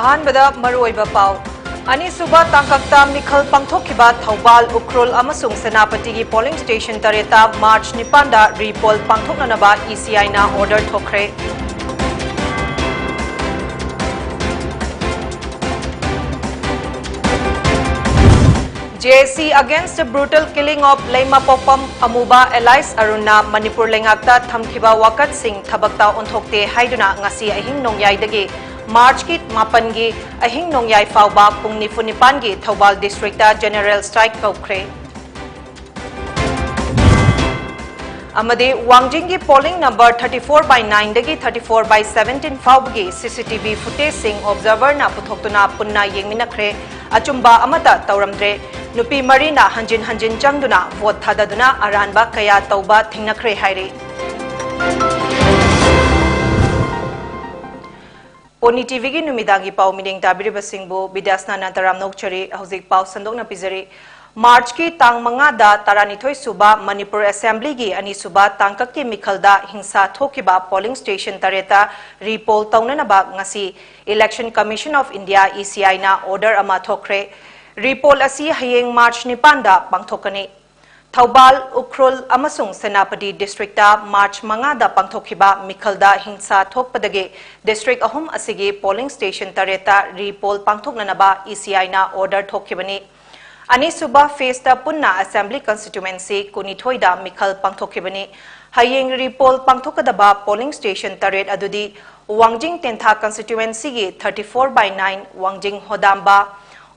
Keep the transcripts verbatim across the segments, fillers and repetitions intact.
ꯑꯍꯥꯟꯕꯗ ꯃꯔꯨꯑꯣꯏꯕ ꯄꯥꯎ꯫ ꯑꯅꯤꯁꯨꯕ ꯇꯥꯡꯀꯛꯇ ꯃꯤꯈꯜ ꯄꯥꯡꯊꯣꯛꯈꯤꯕ ꯊꯧꯕꯥꯜ, ꯎꯈ꯭ꯔꯨꯜ ꯑꯃꯁꯨꯡ ꯁꯦꯅꯥꯄꯇꯤꯒꯤ polling station ꯇꯔꯦꯠꯇ March ꯅꯤꯄꯥꯟꯗ repoll ꯄꯥꯡꯊꯣꯛꯅꯅꯕ ECIꯅ order ꯊꯣꯛꯈ꯭ꯔꯦ꯫ JAC against the brutal killing of ꯂꯩꯃꯄꯣꯛꯄꯝ ꯑꯃꯨꯕ alias ꯑꯔꯨꯟꯅ ꯃꯅꯤꯄꯨꯔ ꯂꯩꯉꯥꯛꯇ ꯊꯝꯈꯤꯕ ꯋꯥꯀꯠꯁꯤꯡ ꯊꯕꯛꯇ ꯑꯣꯟꯊꯣꯛꯇꯦ ꯍꯥꯏꯗꯨꯅ ꯉꯁꯤ ꯑꯍꯤꯡ ꯅꯣꯡꯌꯥꯏꯗꯒꯤ Marchꯀꯤ ꯃꯥꯄꯟꯒꯤ ꯑꯍꯤꯡ ꯅꯣꯡꯌꯥꯏ ꯐꯥꯎꯕ ꯄꯨꯡ ꯅꯤꯐꯨ ꯅꯤꯄꯥꯟꯒꯤ ꯊꯧꯕꯥꯜ districtꯇ general strike ꯀꯧꯈ꯭ꯔꯦ꯫ ꯑꯃꯗꯤ ꯋꯥꯡꯖꯤꯡꯒꯤ polling number thirty four by nineꯗꯒꯤ thirty four by seventeen ꯐꯥꯎꯕꯒꯤ CCTV footageꯁꯤꯡ observerꯅ ꯄꯨꯊꯣꯛꯇꯨꯅ ꯄꯨꯟꯅ ꯌꯦꯡꯃꯤꯟꯅꯈ꯭ꯔꯦ꯫ ꯑꯆꯨꯝꯕ ꯑꯃꯠꯇ ꯇꯧꯔꯝꯗ꯭ꯔꯦ꯫ ꯅꯨꯄꯤ ꯃꯔꯤꯅ ꯍꯟꯖꯤꯟ ꯍꯟꯖꯤꯟ ꯆꯪꯗꯨꯅ vote ꯊꯥꯗꯗꯨꯅ ꯑꯔꯥꯟꯕ ꯀꯌꯥ ꯇꯧꯕ ꯊꯦꯡꯅꯈ꯭ꯔꯦ ꯍꯥꯏꯔꯤ꯫ ꯄꯣꯅꯤ TVꯒꯤ ꯅꯨꯃꯤꯗꯥꯡꯒꯤ ꯄꯥꯎ ꯃꯤꯠꯌꯦꯡ ꯇꯥꯕꯤꯔꯤꯕꯁꯤꯡꯕꯨ ꯕꯤꯗ꯭ꯌꯥꯁꯅꯥ ꯅꯟꯇꯔꯥꯝ ꯅꯣꯛꯆꯔꯤ꯫ ꯍꯧꯖꯤꯛ ꯄꯥꯎ ꯁꯟꯗꯣꯛꯅ ꯄꯤꯖꯔꯤ꯫ Marchꯀꯤ ꯇꯥꯡ ꯃꯉꯥꯗ ꯇꯔꯥꯅꯤꯊꯣꯏ ꯁꯨꯕ ꯃꯅꯤꯄꯨꯔ Assemblyꯒꯤ ꯑꯅꯤꯁꯨꯕ ꯇꯥꯡꯀꯛꯀꯤ ꯃꯤꯈꯜꯗ ꯍꯤꯡꯁꯥ ꯊꯣꯛꯈꯤꯕ polling station ꯇꯔꯦꯠꯇ repoll ꯇꯧꯅꯅꯕ ꯉꯁꯤ Election Commission of India, ECIꯅ order ꯑꯃ ꯊꯣꯛꯈ꯭ꯔꯦ꯫ Repoll ꯑꯁꯤ ꯍꯌꯦꯡ March ꯅꯤꯄꯥꯟꯗ ꯄꯥꯡꯊꯣꯛꯀꯅꯤ꯫ ꯊꯧꯕꯥꯜ, ꯎꯈ꯭ꯔꯨꯜ ꯑꯃꯁꯨꯡ ꯁꯦꯅꯥꯄꯇꯤ districtꯇ March ꯃꯉꯥꯗ ꯄꯥꯡꯊꯣꯛꯈꯤꯕ ꯃꯤꯈꯜꯗ ꯍꯤꯡꯁꯥ ꯊꯣꯛꯄꯗꯒꯤ district ꯑꯍꯨꯝ ꯑꯁꯤꯒꯤ polling station ꯇꯔꯦꯠꯇ repoll ꯄꯥꯡꯊꯣꯛꯅꯅꯕ ECIꯅ order ꯊꯣꯛꯈꯤꯕꯅꯤ꯫ ꯑꯅꯤꯁꯨꯕ phaseꯇ ꯄꯨꯟꯅ Assembly constituency ꯀꯨꯟꯅꯤꯊꯣꯏꯗ ꯃꯤꯈꯜ ꯄꯥꯡꯊꯣꯛꯈꯤꯕꯅꯤ꯫ ꯍꯌꯦꯡ repoll ꯄꯥꯡꯊꯣꯛꯀꯗꯕ polling station ꯇꯔꯦꯠ ꯑꯗꯨꯗꯤ ꯋꯥꯡꯖꯤꯡ ꯇꯦꯟꯊꯥ constituencyꯒꯤ thirty four by nine ꯋꯥꯡꯖꯤꯡ ꯍꯣꯗꯥꯝꯕ,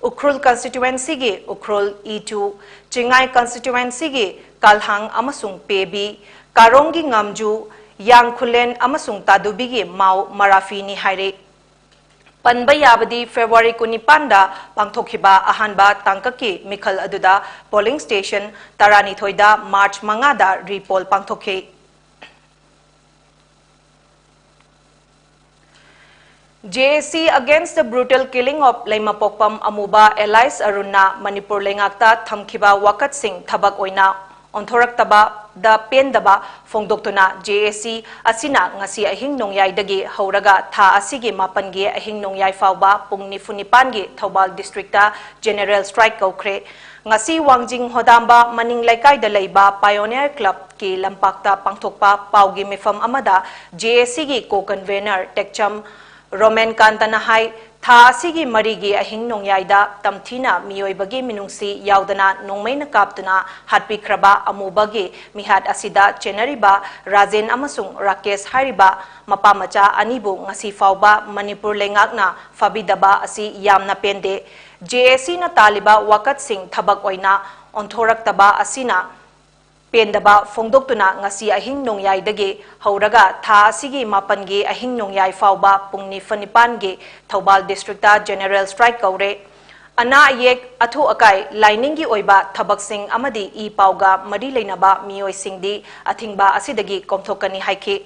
ꯎꯈ꯭ꯔꯨꯜ constituencyꯒꯤ ꯎꯈ꯭ꯔꯨꯜ E two, ꯆꯤꯡꯉꯥꯏ constituencyꯒꯤ ꯀꯥꯜꯍꯥꯡ ꯑꯃꯁꯨꯡ ꯄꯦꯕꯤ, ꯀꯥꯔꯣꯡꯒꯤ ꯉꯥꯝꯖꯨ, ꯌꯥꯡꯈꯨꯂꯦꯟ ꯑꯃꯁꯨꯡ ꯇꯥꯗꯨꯕꯤꯒꯤ ꯃꯥꯎ ꯃꯔꯥꯐꯤꯅꯤ ꯍꯥꯏꯔꯤ꯫ ꯄꯟꯕ ꯌꯥꯕꯗꯤ February ꯀꯨꯟꯅꯤꯄꯥꯟꯗ ꯄꯥꯡꯊꯣꯛꯈꯤꯕ ꯑꯍꯥꯟꯕ ꯇꯥꯡꯀꯛꯀꯤ ꯃꯤꯈꯜ ꯑꯗꯨꯗ polling station ꯇꯔꯥꯅꯤꯊꯣꯏꯗ March ꯃꯉꯥꯗ repoll ꯄꯥꯡꯊꯣꯛꯈꯤ꯫ JAC against the brutal killing of ꯂꯩꯃꯄꯣꯛꯄꯝ ꯑꯃꯨꯕ alias ꯑꯔꯨꯟꯅ ꯃꯅꯤꯄꯨꯔ ꯂꯩꯉꯥꯛꯇ ꯊꯝꯈꯤꯕ ꯋꯥꯀꯠꯁꯤꯡ ꯊꯕꯛ ꯑꯣꯏꯅ ꯑꯣꯟꯊꯣꯔꯛꯇꯕꯗ ꯄꯦꯟꯗꯕ ꯐꯣꯡꯗꯣꯛꯇꯨꯅ ꯖꯦ ꯑꯦ ꯁꯤ ꯑꯁꯤꯅ ꯉꯁꯤ ꯑꯍꯤꯡ ꯅꯣꯡꯌꯥꯏꯗꯒꯤ ꯍꯧꯔꯒ ꯊꯥ ꯑꯁꯤꯒꯤ ꯃꯥꯄꯟꯒꯤ ꯑꯍꯤꯡ ꯅꯣꯡꯌꯥꯏ ꯐꯥꯎꯕ ꯄꯨꯡ ꯅꯤꯐꯨ ꯅꯤꯄꯥꯟꯒꯤ ꯊꯧꯕꯥꯜ ꯗꯤꯁꯇ꯭ꯔꯤꯛꯇ ꯖꯦꯅꯦꯔꯦꯜ ꯁ꯭ꯇ꯭ꯔꯥꯏꯛ ꯀꯧꯈ꯭ꯔꯦ꯫ ꯉꯁꯤ ꯋꯥꯡꯖꯤꯡ ꯍꯣꯗꯥꯝꯕ ꯃꯅꯤꯡ ꯂꯩꯀꯥꯏꯗ ꯂꯩꯕ ꯄꯥꯏꯑꯣꯅꯤꯌꯔ ꯀ꯭ꯂꯕꯀꯤ ꯂꯝꯄꯥꯛꯇ ꯄꯥꯡꯊꯣꯛꯄ ꯄꯥꯎꯒꯤ ꯃꯤꯐꯝ ꯑꯃꯗ ꯖꯦ ꯑꯦ ꯁꯤꯒꯤ ꯀꯣ ꯀꯟꯚꯦꯅꯔ ꯇꯦꯛꯆꯝ ꯔꯣꯃꯦꯟ ꯀꯥꯟꯇꯅ ꯍꯥꯏ, ꯊꯥ ꯑꯁꯤꯒꯤ ꯃꯔꯤꯒꯤ ꯑꯍꯤꯡ ꯅꯣꯡꯌꯥꯏꯗ ꯇꯝꯊꯤꯅ ꯃꯤꯑꯣꯏꯕꯒꯤ ꯃꯤꯅꯨꯡꯁꯤ ꯌꯥꯎꯗꯅ ꯅꯣꯡꯃꯩꯅ ꯀꯥꯞꯇꯨꯅ ꯍꯥꯠꯄꯤꯈ꯭ꯔꯕ ꯑꯃꯨꯕꯒꯤ ꯃꯤꯍꯥꯠ ꯑꯁꯤꯗ ꯆꯦꯟꯅꯔꯤꯕ ꯔꯥꯖꯦꯟ ꯑꯃꯁꯨꯡ ꯔꯥꯀꯦꯁ ꯍꯥꯏꯔꯤꯕ ꯃꯄꯥ ꯃꯆꯥ ꯑꯅꯤꯕꯨ ꯉꯁꯤ ꯐꯥꯎꯕ ꯃꯅꯤꯄꯨꯔ ꯂꯩꯉꯥꯛꯅ ꯐꯥꯕꯤꯗꯕ ꯑꯁꯤ ꯌꯥꯝꯅ ꯄꯦꯟꯗꯦ꯫ ꯖꯦ ꯑꯦ ꯁꯤꯅ ꯇꯥꯜꯂꯤꯕ ꯋꯥꯀꯠꯁꯤꯡ ꯊꯕꯛ ꯑꯣꯏꯅ ꯑꯣꯟꯊꯣꯔꯛꯇꯕ ꯑꯁꯤꯅ ꯄꯦꯟꯗꯕ ꯐꯣꯡꯗꯣꯛꯇꯨꯅ ꯉꯁꯤ ꯑꯍꯤꯡ ꯅꯣꯡꯌꯥꯏꯗꯒꯤ ꯍꯧꯔꯒ ꯊꯥ ꯑꯁꯤꯒꯤ ꯃꯥꯄꯟꯒꯤ ꯑꯍꯤꯡ ꯅꯣꯡꯌꯥꯏ ꯐꯥꯎꯕ ꯄꯨꯡ ꯅꯤꯐꯨ ꯅꯤꯄꯥꯟꯒꯤ ꯊꯧꯕꯥꯜ ꯗꯤꯁꯇ꯭ꯔꯤꯛꯇ ꯖꯦꯅꯦꯔꯦꯜ ꯁ꯭ꯇ꯭ꯔꯥꯏꯛ ꯀꯧꯔꯦ꯫ ꯑꯅꯥ ꯑꯌꯦꯛ, ꯑꯊꯨ ꯑꯀꯥꯏ, ꯂꯥꯏꯅꯤꯡꯒꯤ ꯑꯣꯏꯕ ꯊꯕꯛꯁꯤꯡ ꯑꯃꯗꯤ ꯏ ꯄꯥꯎꯒ ꯃꯔꯤ ꯂꯩꯅꯕ ꯃꯤꯑꯣꯏꯁꯤꯡꯗꯤ ꯑꯊꯤꯡꯕ ꯑꯁꯤꯗꯒꯤ ꯀꯣꯝꯊꯣꯛꯀꯅꯤ ꯍꯥꯏꯈꯤ꯫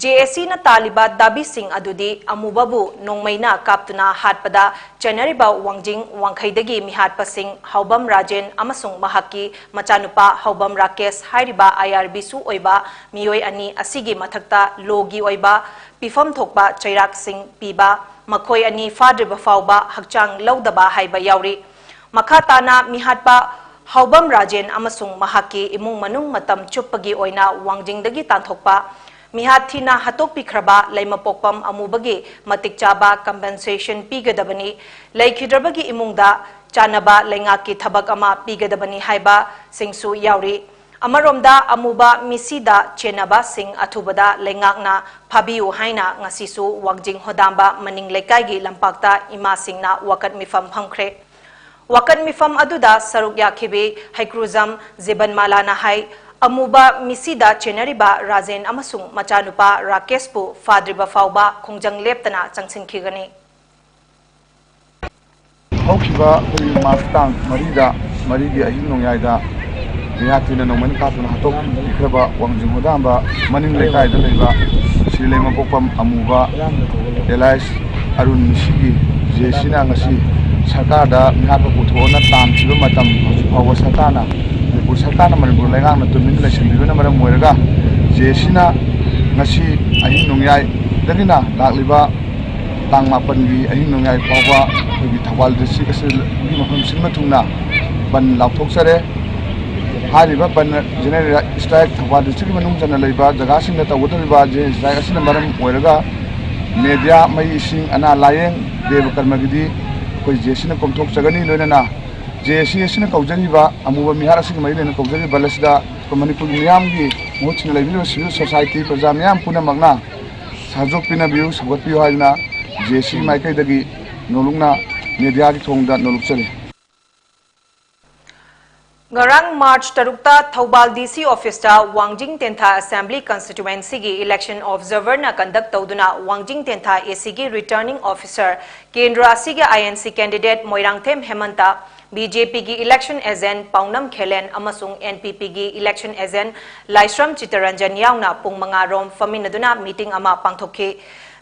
ꯖꯦ ꯑꯦ ꯁꯤꯅ ꯇꯥꯜꯂꯤꯕ ꯗꯥꯕꯤꯁꯤꯡ ꯑꯗꯨꯗꯤ ꯑꯃꯨꯕꯕꯨ ꯅꯣꯡꯃꯩꯅ ꯀꯥꯞꯇꯨꯅ ꯍꯥꯠꯄꯗ ꯆꯦꯟꯅꯔꯤꯕ ꯋꯥꯡꯖꯤꯡ ꯋꯥꯡꯈꯩꯗꯒꯤ ꯃꯤꯍꯥꯠꯄꯁꯤꯡ ꯍꯥꯎꯕꯝ ꯔꯥꯖꯦꯟ ꯑꯃꯁꯨꯡ ꯃꯍꯥꯛꯀꯤ ꯃꯆꯥꯅꯨꯄꯥ ꯍꯥꯎꯕꯝ ꯔꯥꯀꯦꯁ ꯍꯥꯏꯔꯤꯕ ꯑꯥꯏ ꯑꯥꯔ ꯕꯤꯁꯨ ꯑꯣꯏꯕ ꯃꯤꯑꯣꯏ ꯑꯅꯤ ꯑꯁꯤꯒꯤ ꯃꯊꯛꯇ ꯂꯣꯒꯤ ꯑꯣꯏꯕ ꯄꯤꯐꯝ ꯊꯣꯛꯄ ꯆꯩꯔꯥꯛꯁꯤꯡ ꯄꯤꯕ, ꯃꯈꯣꯏ ꯑꯅꯤ ꯐꯥꯗ꯭ꯔꯤꯕ ꯐꯥꯎꯕ ꯍꯛꯆꯥꯡ ꯂꯧꯗꯕ ꯍꯥꯏꯕ ꯌꯥꯎꯔꯤ꯫ ꯃꯈꯥ ꯇꯥꯅ ꯃꯤꯍꯥꯠꯄ ꯍꯥꯎꯕꯝ ꯔꯥꯖꯦꯟ ꯑꯃꯁꯨꯡ ꯃꯍꯥꯛꯀꯤ ꯏꯃꯨꯡ ꯃꯅꯨꯡ ꯃꯇꯝ ꯆꯨꯞꯄꯒꯤ ꯑꯣꯏꯅ ꯋꯥꯡꯖꯤꯡꯗꯒꯤ ꯇꯥꯟꯊꯣꯛꯄ, ꯃꯤꯍꯥꯠ ꯊꯤꯅ ꯍꯥꯠꯇꯣꯛꯄꯤꯈ꯭ꯔꯕ ꯂꯩꯃꯄꯣꯛꯄꯝ ꯑꯃꯨꯕꯒꯤ ꯃꯇꯤꯛ ꯆꯥꯕ ꯀꯝꯄꯦꯟꯁꯦꯁꯟ ꯄꯤꯒꯗꯕꯅꯤ, ꯂꯩꯈꯤꯗ꯭ꯔꯕꯒꯤ ꯏꯃꯨꯡꯗ ꯆꯥꯟꯅꯕ ꯂꯩꯉꯥꯛꯀꯤ ꯊꯕꯛ ꯑꯃ ꯄꯤꯒꯗꯕꯅꯤ ꯍꯥꯏꯕꯁꯤꯡꯁꯨ ꯌꯥꯎꯔꯤ꯫ ꯑꯃꯔꯣꯝꯗ ꯑꯃꯨꯕ ꯃꯤꯁꯤꯗ ꯆꯦꯟꯅꯕꯁꯤꯡ ꯑꯊꯨꯕꯗ ꯂꯩꯉꯥꯛꯅ ꯐꯥꯕꯤꯌꯨ ꯍꯥꯏꯅ ꯉꯁꯤꯁꯨ ꯋꯥꯡꯖꯤꯡ ꯍꯣꯗꯥꯝꯕ ꯃꯅꯤꯡ ꯂꯩꯀꯥꯏꯒꯤ ꯂꯝꯄꯥꯛꯇ ꯏꯃꯥꯁꯤꯡꯅ ꯋꯥꯀꯠ ꯃꯤꯐꯝ ꯐꯝꯈ꯭ꯔꯦ꯫ ꯋꯥꯀꯠ ꯃꯤꯐꯝ ꯑꯗꯨꯗ ꯁꯔꯨꯛ ꯌꯥꯈꯤꯕꯤ ꯍꯩꯀ꯭ꯔꯨꯖꯝ ꯖꯤꯕꯟꯃꯥꯂꯥꯅ ꯍꯥꯏ, ꯑꯃꯨꯕ ꯃꯤꯁꯤꯗ ꯆꯦꯟꯅꯔꯤꯕ ꯔꯥꯖꯦꯟ ꯑꯃꯁꯨꯡ ꯃꯆꯥꯅꯨꯄꯥ ꯔꯥꯀꯦꯁꯄꯨ ꯐꯥꯗ꯭ꯔꯤꯕ ꯐꯥꯎꯕ ꯈꯣꯡꯖꯪ ꯂꯦꯞꯇꯅ ꯆꯪꯁꯤꯟꯈꯤꯒꯅꯤ꯫ ꯍꯧꯈꯤꯕ ꯑꯩꯈꯣꯏꯒꯤ ꯃꯥꯔꯆ ꯇꯥꯡ ꯃꯔꯤꯗ, ꯃꯔꯤꯒꯤ ꯑꯍꯤꯡ ꯅꯣꯡꯌꯥꯏꯗ ꯃꯤꯍꯥꯠ ꯊꯤꯅ ꯅꯣꯡꯃꯩꯅ ꯀꯥꯞꯇꯨꯅ ꯍꯥꯠꯇꯣꯛꯄꯤꯈ꯭ꯔꯕ ꯋꯥꯡꯖꯤꯡ ꯍꯣꯗꯥꯝꯕ ꯃꯅꯤꯡ ꯂꯩꯀꯥꯏꯗ ꯂꯩꯕ ꯁ꯭ꯔꯤ ꯂꯩꯃꯄꯣꯛꯄꯝ ꯑꯃꯨꯕ ꯑꯦꯂꯥꯏꯁ ꯑꯔꯨꯟ ꯃꯤꯁꯤꯒꯤ ꯖꯦ ꯑꯦ ꯁꯤꯅ ꯉꯁꯤ ꯁꯔꯀꯥꯔꯗ ꯃꯤꯍꯥꯠꯄ ꯄꯨꯊꯣꯛꯑꯣꯅ ꯇꯥꯟꯈꯤꯕ ꯃꯇꯝ ꯍꯧꯖꯤꯛ ꯐꯥꯎꯕ ꯁꯔꯀꯥꯔꯅ ꯁꯔꯀꯥꯔꯅ, ꯃꯅꯤꯄꯨꯔ ꯂꯩꯉꯥꯛꯅ ꯇꯨꯃꯤꯟꯅ ꯂꯩꯁꯤꯟꯕꯤꯕꯅ ꯃꯔꯝ ꯑꯣꯏꯔꯒ ꯖꯦ ꯑꯦ ꯁꯤꯅ ꯉꯁꯤ ꯑꯍꯤꯡ ꯅꯣꯡꯌꯥꯏꯗꯒꯤꯅ ꯂꯥꯛꯂꯤꯕ ꯇꯥꯡ ꯃꯥꯄꯟꯒꯤ ꯑꯍꯤꯡ ꯅꯣꯡꯌꯥꯏ ꯐꯥꯎꯕ ꯑꯩꯈꯣꯏꯒꯤ ꯊꯧꯕꯥꯜ ꯗꯤꯁꯇ꯭ꯔꯤꯛ ꯑꯁꯤꯒꯤ ꯃꯐꯝ ꯁꯤꯟꯕ ꯊꯨꯡꯅ ꯕꯟ ꯂꯥꯎꯊꯣꯛꯆꯔꯦ꯫ ꯍꯥꯏꯔꯤꯕ ꯕꯟ ꯖꯦꯅꯔꯦꯜ ꯏꯁꯇ꯭ꯔꯥꯏꯛ ꯊꯧꯕꯥꯜ ꯗꯤꯁꯇ꯭ꯔꯤꯛꯀꯤ ꯃꯅꯨꯡ ꯆꯟꯅ ꯂꯩꯕ ꯖꯒꯥꯁꯤꯡꯗ ꯇꯧꯒꯗꯧꯔꯤꯕ ꯖꯦꯅꯔꯦꯜ ꯏꯁꯇ꯭ꯔꯥꯏꯛ ꯑꯁꯤꯅ ꯃꯔꯝ ꯑꯣꯏꯔꯒ ꯃꯦꯗꯤꯌꯥ, ꯃꯩ, ꯏꯁꯤꯡ, ꯑꯅꯥ ꯂꯥꯌꯦꯡ, ꯗꯦꯕ ꯀꯔꯃꯒꯤꯗꯤ ꯑꯩꯈꯣꯏ ꯖꯦ ꯑꯦ ꯁꯤꯅ ꯀꯣꯝꯊꯣꯛꯆꯒꯅꯤ꯫ ꯂꯣꯏꯅꯅ ꯖꯦ ꯑꯦ ꯁꯤ ꯑꯁꯤꯅ ꯀꯧꯖꯔꯤꯕ ꯑꯃꯨꯕ ꯃꯤꯍꯥꯠ ꯑꯁꯤꯒ ꯃꯔꯤ ꯂꯩꯅꯅ ꯀꯧꯖꯔꯤꯕ ꯕꯟ ꯑꯁꯤꯗ ꯑꯩꯈꯣꯏ ꯃꯅꯤꯄꯨꯔꯒꯤ ꯃꯤꯌꯥꯝꯒꯤ ꯃꯍꯨꯠ ꯁꯤꯟꯅ ꯂꯩꯕꯤꯔꯤꯕ ꯁꯤꯚꯤꯜ ꯁꯣꯁꯥꯏꯇꯤ ꯄ꯭ꯔꯖꯥ ꯃꯤꯌꯥꯝ ꯄꯨꯝꯅꯃꯛꯅ ꯁꯍꯖꯣꯛ ꯄꯤꯅꯕꯤꯌꯨ, ꯁꯧꯒꯠꯄꯤꯌꯨ ꯍꯥꯏꯗꯨꯅ ꯖꯦ ꯑꯦ ꯁꯤ ꯃꯥꯏꯀꯩꯗꯒꯤ ꯅꯣꯂꯨꯛꯅ ꯃꯦꯗꯤꯌꯥꯒꯤ ꯊꯣꯡꯗ ꯅꯣꯂꯨꯛꯆꯔꯤ꯫ ꯉꯔꯥꯡ ꯃꯥꯔꯆ ꯇꯔꯨꯛꯇ ꯊꯧꯕꯥꯜ ꯗꯤ ꯁꯤ ꯑꯣꯐꯤꯁꯇ ꯋꯥꯡꯖꯤꯡ ꯇꯦꯟꯊꯥ ꯑꯦꯁꯦꯝꯕ꯭ꯂꯤ ꯀꯟꯁꯇꯤꯇ꯭ꯋꯦꯟꯁꯤꯒꯤ ꯏꯂꯦꯛꯁꯟ ꯑꯣꯕꯖꯔꯚꯔꯅ ꯀꯟꯗꯛ ꯇꯧꯗꯨꯅ ꯋꯥꯡꯖꯤꯡ ꯇꯦꯟꯊꯥ ꯑꯦ ꯁꯤꯒꯤ ꯔꯤꯇꯔꯅꯤꯡ ꯑꯣꯐꯤꯁꯔ, ꯀꯦꯟꯗ꯭ꯔ ꯑꯁꯤꯒꯤ I N C candidate Moirangthem Hemant, B J ꯄꯤꯒꯤ ꯏꯂꯦꯛꯁꯟ ꯑꯦꯖꯦꯟꯠ ꯄꯥꯎꯅꯝ ꯈꯦꯂꯦꯟ ꯑꯃꯁꯨꯡ ꯑꯦꯟ ꯄꯤ ꯄꯤꯒꯤ ꯏꯂꯦꯛꯁꯟ ꯑꯦꯖꯦꯟꯠ ꯂꯥꯏꯁ꯭ꯔꯝ ꯆꯤꯇꯔꯟꯖꯟ ꯌꯥꯎꯅ ꯄꯨꯡ ꯃꯉꯥ ꯔꯣꯝ ꯐꯝꯃꯤꯟꯅꯗꯨꯅ ꯃꯤꯇꯤꯡ ꯑꯃ ꯄꯥꯡꯊꯣꯛꯈꯤ꯫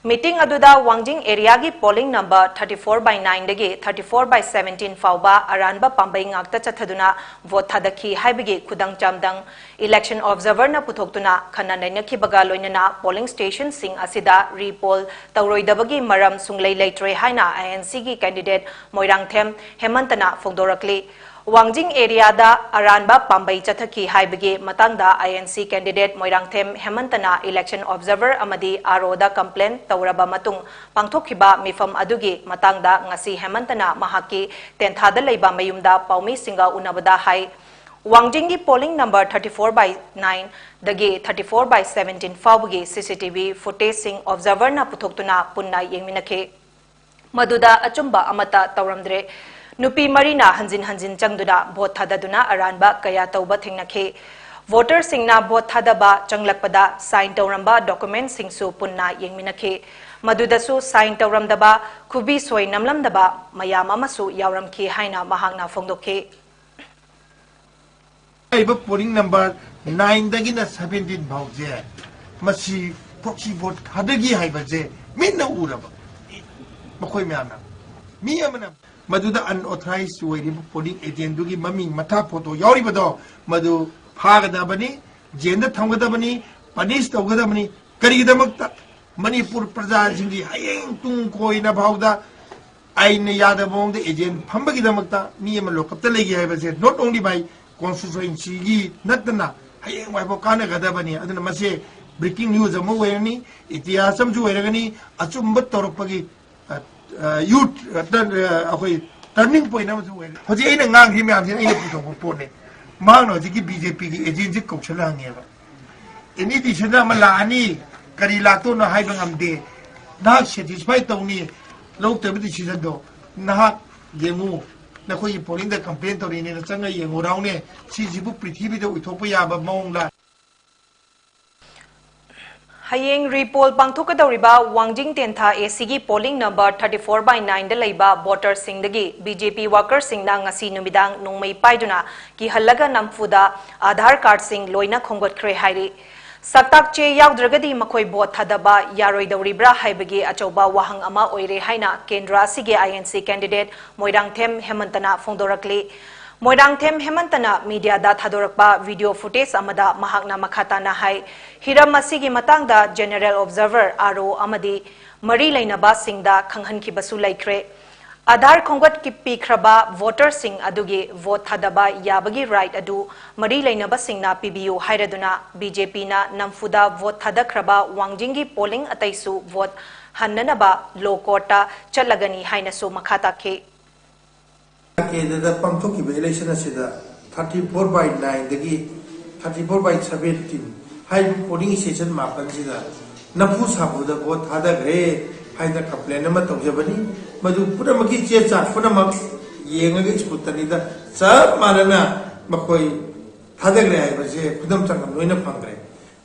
ꯃꯤꯇꯤꯡ ꯑꯗꯨꯗ ꯋꯥꯡꯖꯤꯡ ꯑꯦꯔꯤꯌꯥꯒꯤ polling number thirty four by ꯅꯥꯏꯟꯗꯒꯤ ꯊꯥꯔꯇꯤ ꯐꯣꯔ ꯕꯥꯏ ꯁꯕꯦꯟꯇꯤꯟ ꯐꯥꯎꯕ ꯑꯔꯥꯟꯕ ꯄꯥꯝꯕꯩ ꯉꯥꯛꯇ ꯆꯠꯊꯗꯨꯅ ꯚꯣꯠ ꯊꯥꯗꯈꯤ ꯍꯥꯏꯕꯒꯤ ꯈꯨꯗꯝ ꯆꯥꯡꯗꯝ ꯏꯂꯦꯛꯁꯟ ꯑꯣꯕꯖꯔꯚꯔꯅ ꯄꯨꯊꯣꯛꯇꯨꯅ ꯈꯟꯅ ꯅꯩꯅꯈꯤꯕꯒ ꯂꯣꯏꯅꯅ ꯄꯣꯂꯤꯡ ꯁ꯭ꯇꯦꯁꯟꯁꯤꯡ ꯑꯁꯤꯗ ꯔꯤꯄꯣꯜ ꯇꯧꯔꯣꯏꯗꯕꯒꯤ ꯃꯔꯝ ꯁꯨꯡꯂꯩ ꯂꯩꯇ꯭ꯔꯦ ꯍꯥꯏꯅ ꯑꯥꯏ ꯑꯦꯟ ꯁꯤꯒꯤ ꯀꯦꯟꯗꯤꯗꯦꯠ ꯃꯣꯏꯔꯥꯡꯊꯦꯝ ꯍꯦꯃꯟꯇꯅ ꯐꯣꯡꯗꯣꯔꯛꯂꯤ꯫ ꯋꯥꯡꯖꯤꯡ ꯑꯦꯔꯤꯌꯥꯗ ꯑꯔꯥꯟꯕ ꯄꯥꯝꯕꯩ ꯆꯠꯊꯈꯤ ꯍꯥꯏꯕꯒꯤ ꯃꯇꯥꯡꯗ I N C candidate Moirangthem ꯍꯦꯃꯟꯇꯅ ꯏꯂꯦꯛꯁꯟ ꯑꯣꯕꯖꯔꯚꯔ ꯑꯃꯗꯤ ꯑꯥꯔ ꯑꯣꯗ ꯀꯝꯄ꯭ꯂꯦꯟ ꯇꯧꯔꯕ ꯃꯇꯨꯡ ꯄꯥꯡꯊꯣꯛꯈꯤꯕ ꯃꯤꯐꯝ ꯑꯗꯨꯒꯤ ꯃꯇꯥꯡꯗ ꯉꯁꯤ ꯍꯦꯃꯟꯇꯅ ꯃꯍꯥꯛꯀꯤ ꯇꯦꯟꯊꯥꯗ ꯂꯩꯕ ꯃꯌꯨꯝꯗ ꯄꯥꯎꯃꯤꯁꯤꯡꯒ ꯎꯅꯕꯗ ꯍꯥꯏ꯫ ꯋꯥꯡꯖꯤꯡꯒꯤ polling number thirty four by ꯅꯥꯏꯟꯗꯒꯤ ꯊꯥꯔꯇꯤ ꯐꯣꯔ ꯕꯥꯏ ꯁꯕꯦꯟꯇꯤꯟ ꯐꯥꯎꯕꯒꯤ ꯁꯤ ꯁꯤ ꯇꯤ ꯚꯤ ꯐꯨꯇꯦꯖꯁꯤꯡ ꯑꯣꯕꯖꯔꯚꯔꯅ ꯄꯨꯊꯣꯛꯇꯨꯅ ꯄꯨꯟꯅ ꯌꯦꯡꯃꯤꯟꯅꯈꯤ꯫ ꯃꯗꯨꯗ ꯑꯆꯨꯝꯕ ꯑꯃꯠꯇ ꯇꯧꯔꯝꯗ꯭ꯔꯦ꯫ ꯅꯨꯄꯤ ꯃꯔꯤꯅ ꯍꯟꯖꯤꯟ ꯍꯟꯖꯤꯟ ꯆꯪꯗꯨꯅ ꯚꯣꯠ ꯊꯥꯗꯗꯨꯅ ꯑꯔꯥꯟꯕ ꯀꯌꯥ ꯇꯧꯕ ꯊꯦꯡꯅꯈꯤ꯫ ꯚꯣꯇꯔꯁꯤꯡꯅ ꯚꯣꯠ ꯊꯥꯗꯕ ꯆꯪꯂꯛꯄꯗ ꯁꯥꯏꯟ ꯇꯧꯔꯝꯕ ꯗꯣꯀꯨꯃꯦꯟꯠꯁꯤꯡꯁꯨ ꯄꯨꯟꯅ ꯌꯦꯡꯃꯤꯟꯅꯈꯤ꯫ ꯃꯗꯨꯗꯁꯨ ꯁꯥꯏꯟ ꯇꯧꯔꯝꯗꯕ, ꯈꯨꯕꯤ ꯁꯣꯏ ꯅꯝꯂꯝꯗꯕ ꯃꯌꯥꯝ ꯑꯃꯁꯨ ꯌꯥꯎꯔꯝꯈꯤ ꯍꯥꯏꯅ ꯃꯍꯥꯛꯅ ꯐꯣꯡꯗꯣꯛꯈꯤ꯫ ꯍꯥꯏꯔꯤꯕ ꯄꯣꯂꯤꯡ ꯅꯝꯕꯔ ꯅꯥꯏꯟꯗꯒꯤꯅ ꯁꯕꯦꯟꯇꯤꯟ ꯐꯥꯎꯁꯦ ꯃꯁꯤ ꯄ꯭ꯔꯣꯛꯁꯤ ꯚꯣꯠ ꯊꯥꯗꯈꯤ ꯍꯥꯏꯕꯁꯦ ꯃꯤꯠꯅ ꯎꯔꯕ ꯃꯈꯣꯏ ꯃꯌꯥꯝꯅ꯫ ꯃꯤ ꯑꯃꯅ ꯃꯗꯨꯗ unauthorized ꯑꯣꯏꯔꯤꯕ polling agentꯗꯨꯒꯤ ꯃꯃꯤꯡ ꯃꯊꯥ photo ꯌꯥꯎꯔꯤꯕꯗꯣ, ꯃꯗꯨ ꯐꯥꯒꯗꯕꯅꯤ, ꯖꯦꯜꯗ ꯊꯝꯒꯗꯕꯅꯤ, punish ꯇꯧꯒꯗꯕꯅꯤ꯫ ꯀꯔꯤꯒꯤꯗꯃꯛꯇ? ꯃꯅꯤꯄꯨꯔ ꯄ꯭ꯔꯖꯥꯁꯤꯡꯒꯤ ꯍꯌꯦꯡ ꯇꯨꯡ ꯀꯣꯏꯅ ꯐꯥꯎꯗ ꯑꯥꯏꯟꯅ ꯌꯥꯗꯕ ꯃꯑꯣꯡꯗ agent ꯐꯝꯕꯒꯤꯗꯃꯛꯇ ꯃꯤ ꯑꯃ ꯂꯣꯀꯞꯇ ꯂꯩꯒꯦ ꯍꯥꯏꯕꯁꯦ not only by constituencyꯒꯤ ꯅꯠꯇꯅ ꯍꯌꯦꯡꯋꯥꯏꯐꯥꯎ ꯀꯥꯟꯅꯒꯗꯕꯅꯤ꯫ ꯑꯗꯨꯅ ꯃꯁꯦ breaking news ꯑꯃ ꯑꯣꯏꯔꯅꯤ, ꯏꯇꯤꯍꯥꯁ ꯑꯃꯁꯨ ꯑꯣꯏꯔꯒꯅꯤ, ꯑꯆꯨꯝꯕ ꯇꯧꯔꯛꯄꯒꯤ, ꯑ, ꯑ, youth, ꯑ, ꯇ-, ꯑ, ꯑꯩꯈꯣꯏ turning point ꯑꯃꯁꯨ ꯑꯣꯏꯔꯦ꯫ ꯍꯧꯖꯤꯛ ꯑꯩꯅ ꯉꯥꯡꯈ꯭ꯔꯤ ꯃꯌꯥꯝꯁꯤꯅ ꯑꯩꯅ ꯄꯨꯊꯣꯛꯄ ꯄꯣꯠꯅꯤ꯫ ꯃꯍꯥꯛꯅ ꯍꯧꯖꯤꯛꯀꯤ BJPꯒꯤ agentꯁꯤ ꯀꯧꯁꯜꯂ ꯍꯪꯉꯦꯕ꯫ Any decision ꯑꯃ ꯂꯥꯛꯑꯅꯤ, ꯀꯔꯤ ꯂꯥꯛꯇꯣꯏꯅꯣ ꯍꯥꯏꯕ ꯉꯝꯗꯦ꯫ ꯅꯍꯥꯛ satisfy ꯇꯧꯅꯤ, ꯂꯧꯗꯕ decisionꯗꯣ꯫ ꯅꯍꯥꯛ ꯌꯦꯡꯉꯨ, ꯅꯈꯣꯏꯒꯤ pollingꯗ complain ꯇꯧꯔꯤꯅꯦꯅ ꯆꯪꯉ ꯌꯦꯡꯉꯨ ꯔꯥꯎꯅꯦ꯫ ꯁꯤꯁꯤꯕꯨ ꯄ꯭ꯔꯤꯊꯤꯕꯤꯗ ꯑꯣꯏꯊꯣꯛꯄ ꯌꯥꯕ ꯃꯑꯣꯡꯂ? ꯍꯌꯦꯡ ꯔꯤꯄꯣꯜ ꯄꯥꯡꯊꯣꯛꯀꯗꯧꯔꯤꯕ ꯋꯥꯡꯖꯤꯡ ꯇꯦꯟꯊꯥ ACꯒꯤ polling number thirty four by nineꯗ ꯂꯩꯕ voterꯁꯤꯡꯗꯒꯤ BJP workerꯁꯤꯡꯅ ꯉꯁꯤ ꯅꯨꯃꯤꯗꯥꯡ ꯅꯣꯡꯃꯩ ꯄꯥꯏꯗꯨꯅ ꯀꯤꯍꯜꯂꯒ ꯅꯝꯐꯨꯗ Aadhaar cardꯁꯤꯡ ꯂꯣꯏꯅ ꯈꯣꯝꯒꯠꯈ꯭ꯔꯦ ꯍꯥꯏꯔꯤ꯫ ꯁꯛꯇꯥꯛ ꯆꯦ ꯌꯥꯎꯗ꯭ꯔꯒꯗꯤ ꯃꯈꯣꯏ vote ꯊꯥꯗꯕ ꯌꯥꯔꯣꯏꯗꯧꯔꯤꯕ꯭ꯔꯥ ꯍꯥꯏꯕꯒꯤ ꯑꯆꯧꯕ ꯋꯥꯍꯪ ꯑꯃ ꯑꯣꯏꯔꯦ ꯍꯥꯏꯅ ꯀꯦꯟꯗ꯭ꯔ ꯑꯁꯤꯒꯤ INC candidate ꯃꯣꯏꯔꯥꯡꯊꯦꯝ ꯍꯦꯃꯟꯇꯅ ꯐꯣꯡꯗꯣꯔꯛꯂꯤ꯫ ꯃꯣꯏꯔꯥꯡꯊꯦꯝ ꯍꯦꯃꯟꯇꯅ mediaꯗ ꯊꯥꯗꯣꯔꯛꯄ video footage ꯑꯃꯗ ꯃꯍꯥꯛꯅ ꯃꯈꯥ ꯇꯥꯅ ꯍꯥꯏ, ꯍꯤꯔꯝ ꯑꯁꯤꯒꯤ ꯃꯇꯥꯡꯗ general observer, RO, ꯑꯃꯗꯤ ꯃꯔꯤ ꯂꯩꯅꯕꯁꯤꯡꯗ ꯈꯪꯍꯟꯈꯤꯕꯁꯨ ꯂꯩꯈ꯭ꯔꯦ꯫ Aadhaar ꯈꯣꯝꯒꯠꯄꯤꯈ꯭ꯔꯕ voterꯁꯤꯡ ꯑꯗꯨꯒꯤ vote ꯊꯥꯗꯕ ꯌꯥꯕꯒꯤ right ꯑꯗꯨ ꯃꯔꯤ ꯂꯩꯅꯕꯁꯤꯡꯅ ꯄꯤꯕꯤꯌꯨ ꯍꯥꯏꯔꯗꯨꯅ BJPꯅ ꯅꯝꯐꯨꯗ vote ꯊꯥꯗꯈ꯭ꯔꯕ ꯋꯥꯡꯖꯤꯡꯒꯤ polling ꯑꯇꯩꯁꯨ vote ꯍꯟꯅꯅꯕ law courtꯇ ꯆꯠꯂꯒꯅꯤ ꯍꯥꯏꯅꯁꯨ ꯃꯈꯥ ꯇꯥꯈꯤ꯫ ꯀꯦꯟꯗ꯭ꯔꯗ ꯄꯥꯡꯊꯣꯛꯈꯤꯕ election ꯑꯁꯤꯗ thirty four by nineꯗꯒꯤ thirty four by seventeen ꯍꯥꯏꯔꯤꯕ polling station ꯃꯥꯄꯟꯁꯤꯗ ꯅꯝꯐꯨ ꯁꯥꯐꯨꯗ vote ꯊꯥꯗꯈ꯭ꯔꯦ ꯍꯥꯏꯅ complain ꯑꯃ ꯇꯧꯖꯕꯅꯤ꯫ ꯃꯗꯨ ꯄꯨꯝꯅꯃꯛꯀꯤ ꯆꯦ ꯆꯥꯡ ꯄꯨꯝꯅꯃꯛ ꯌꯦꯡꯉꯒ scrutinyꯗ ꯆꯞ ꯃꯥꯟꯅꯅ ꯃꯈꯣꯏ ꯊꯥꯗꯈ꯭ꯔꯦ ꯍꯥꯏꯕꯁꯦ ꯈꯨꯗꯝ ꯆꯥꯡꯗꯝ ꯂꯣꯏꯅ ꯐꯪꯈ꯭ꯔꯦ꯫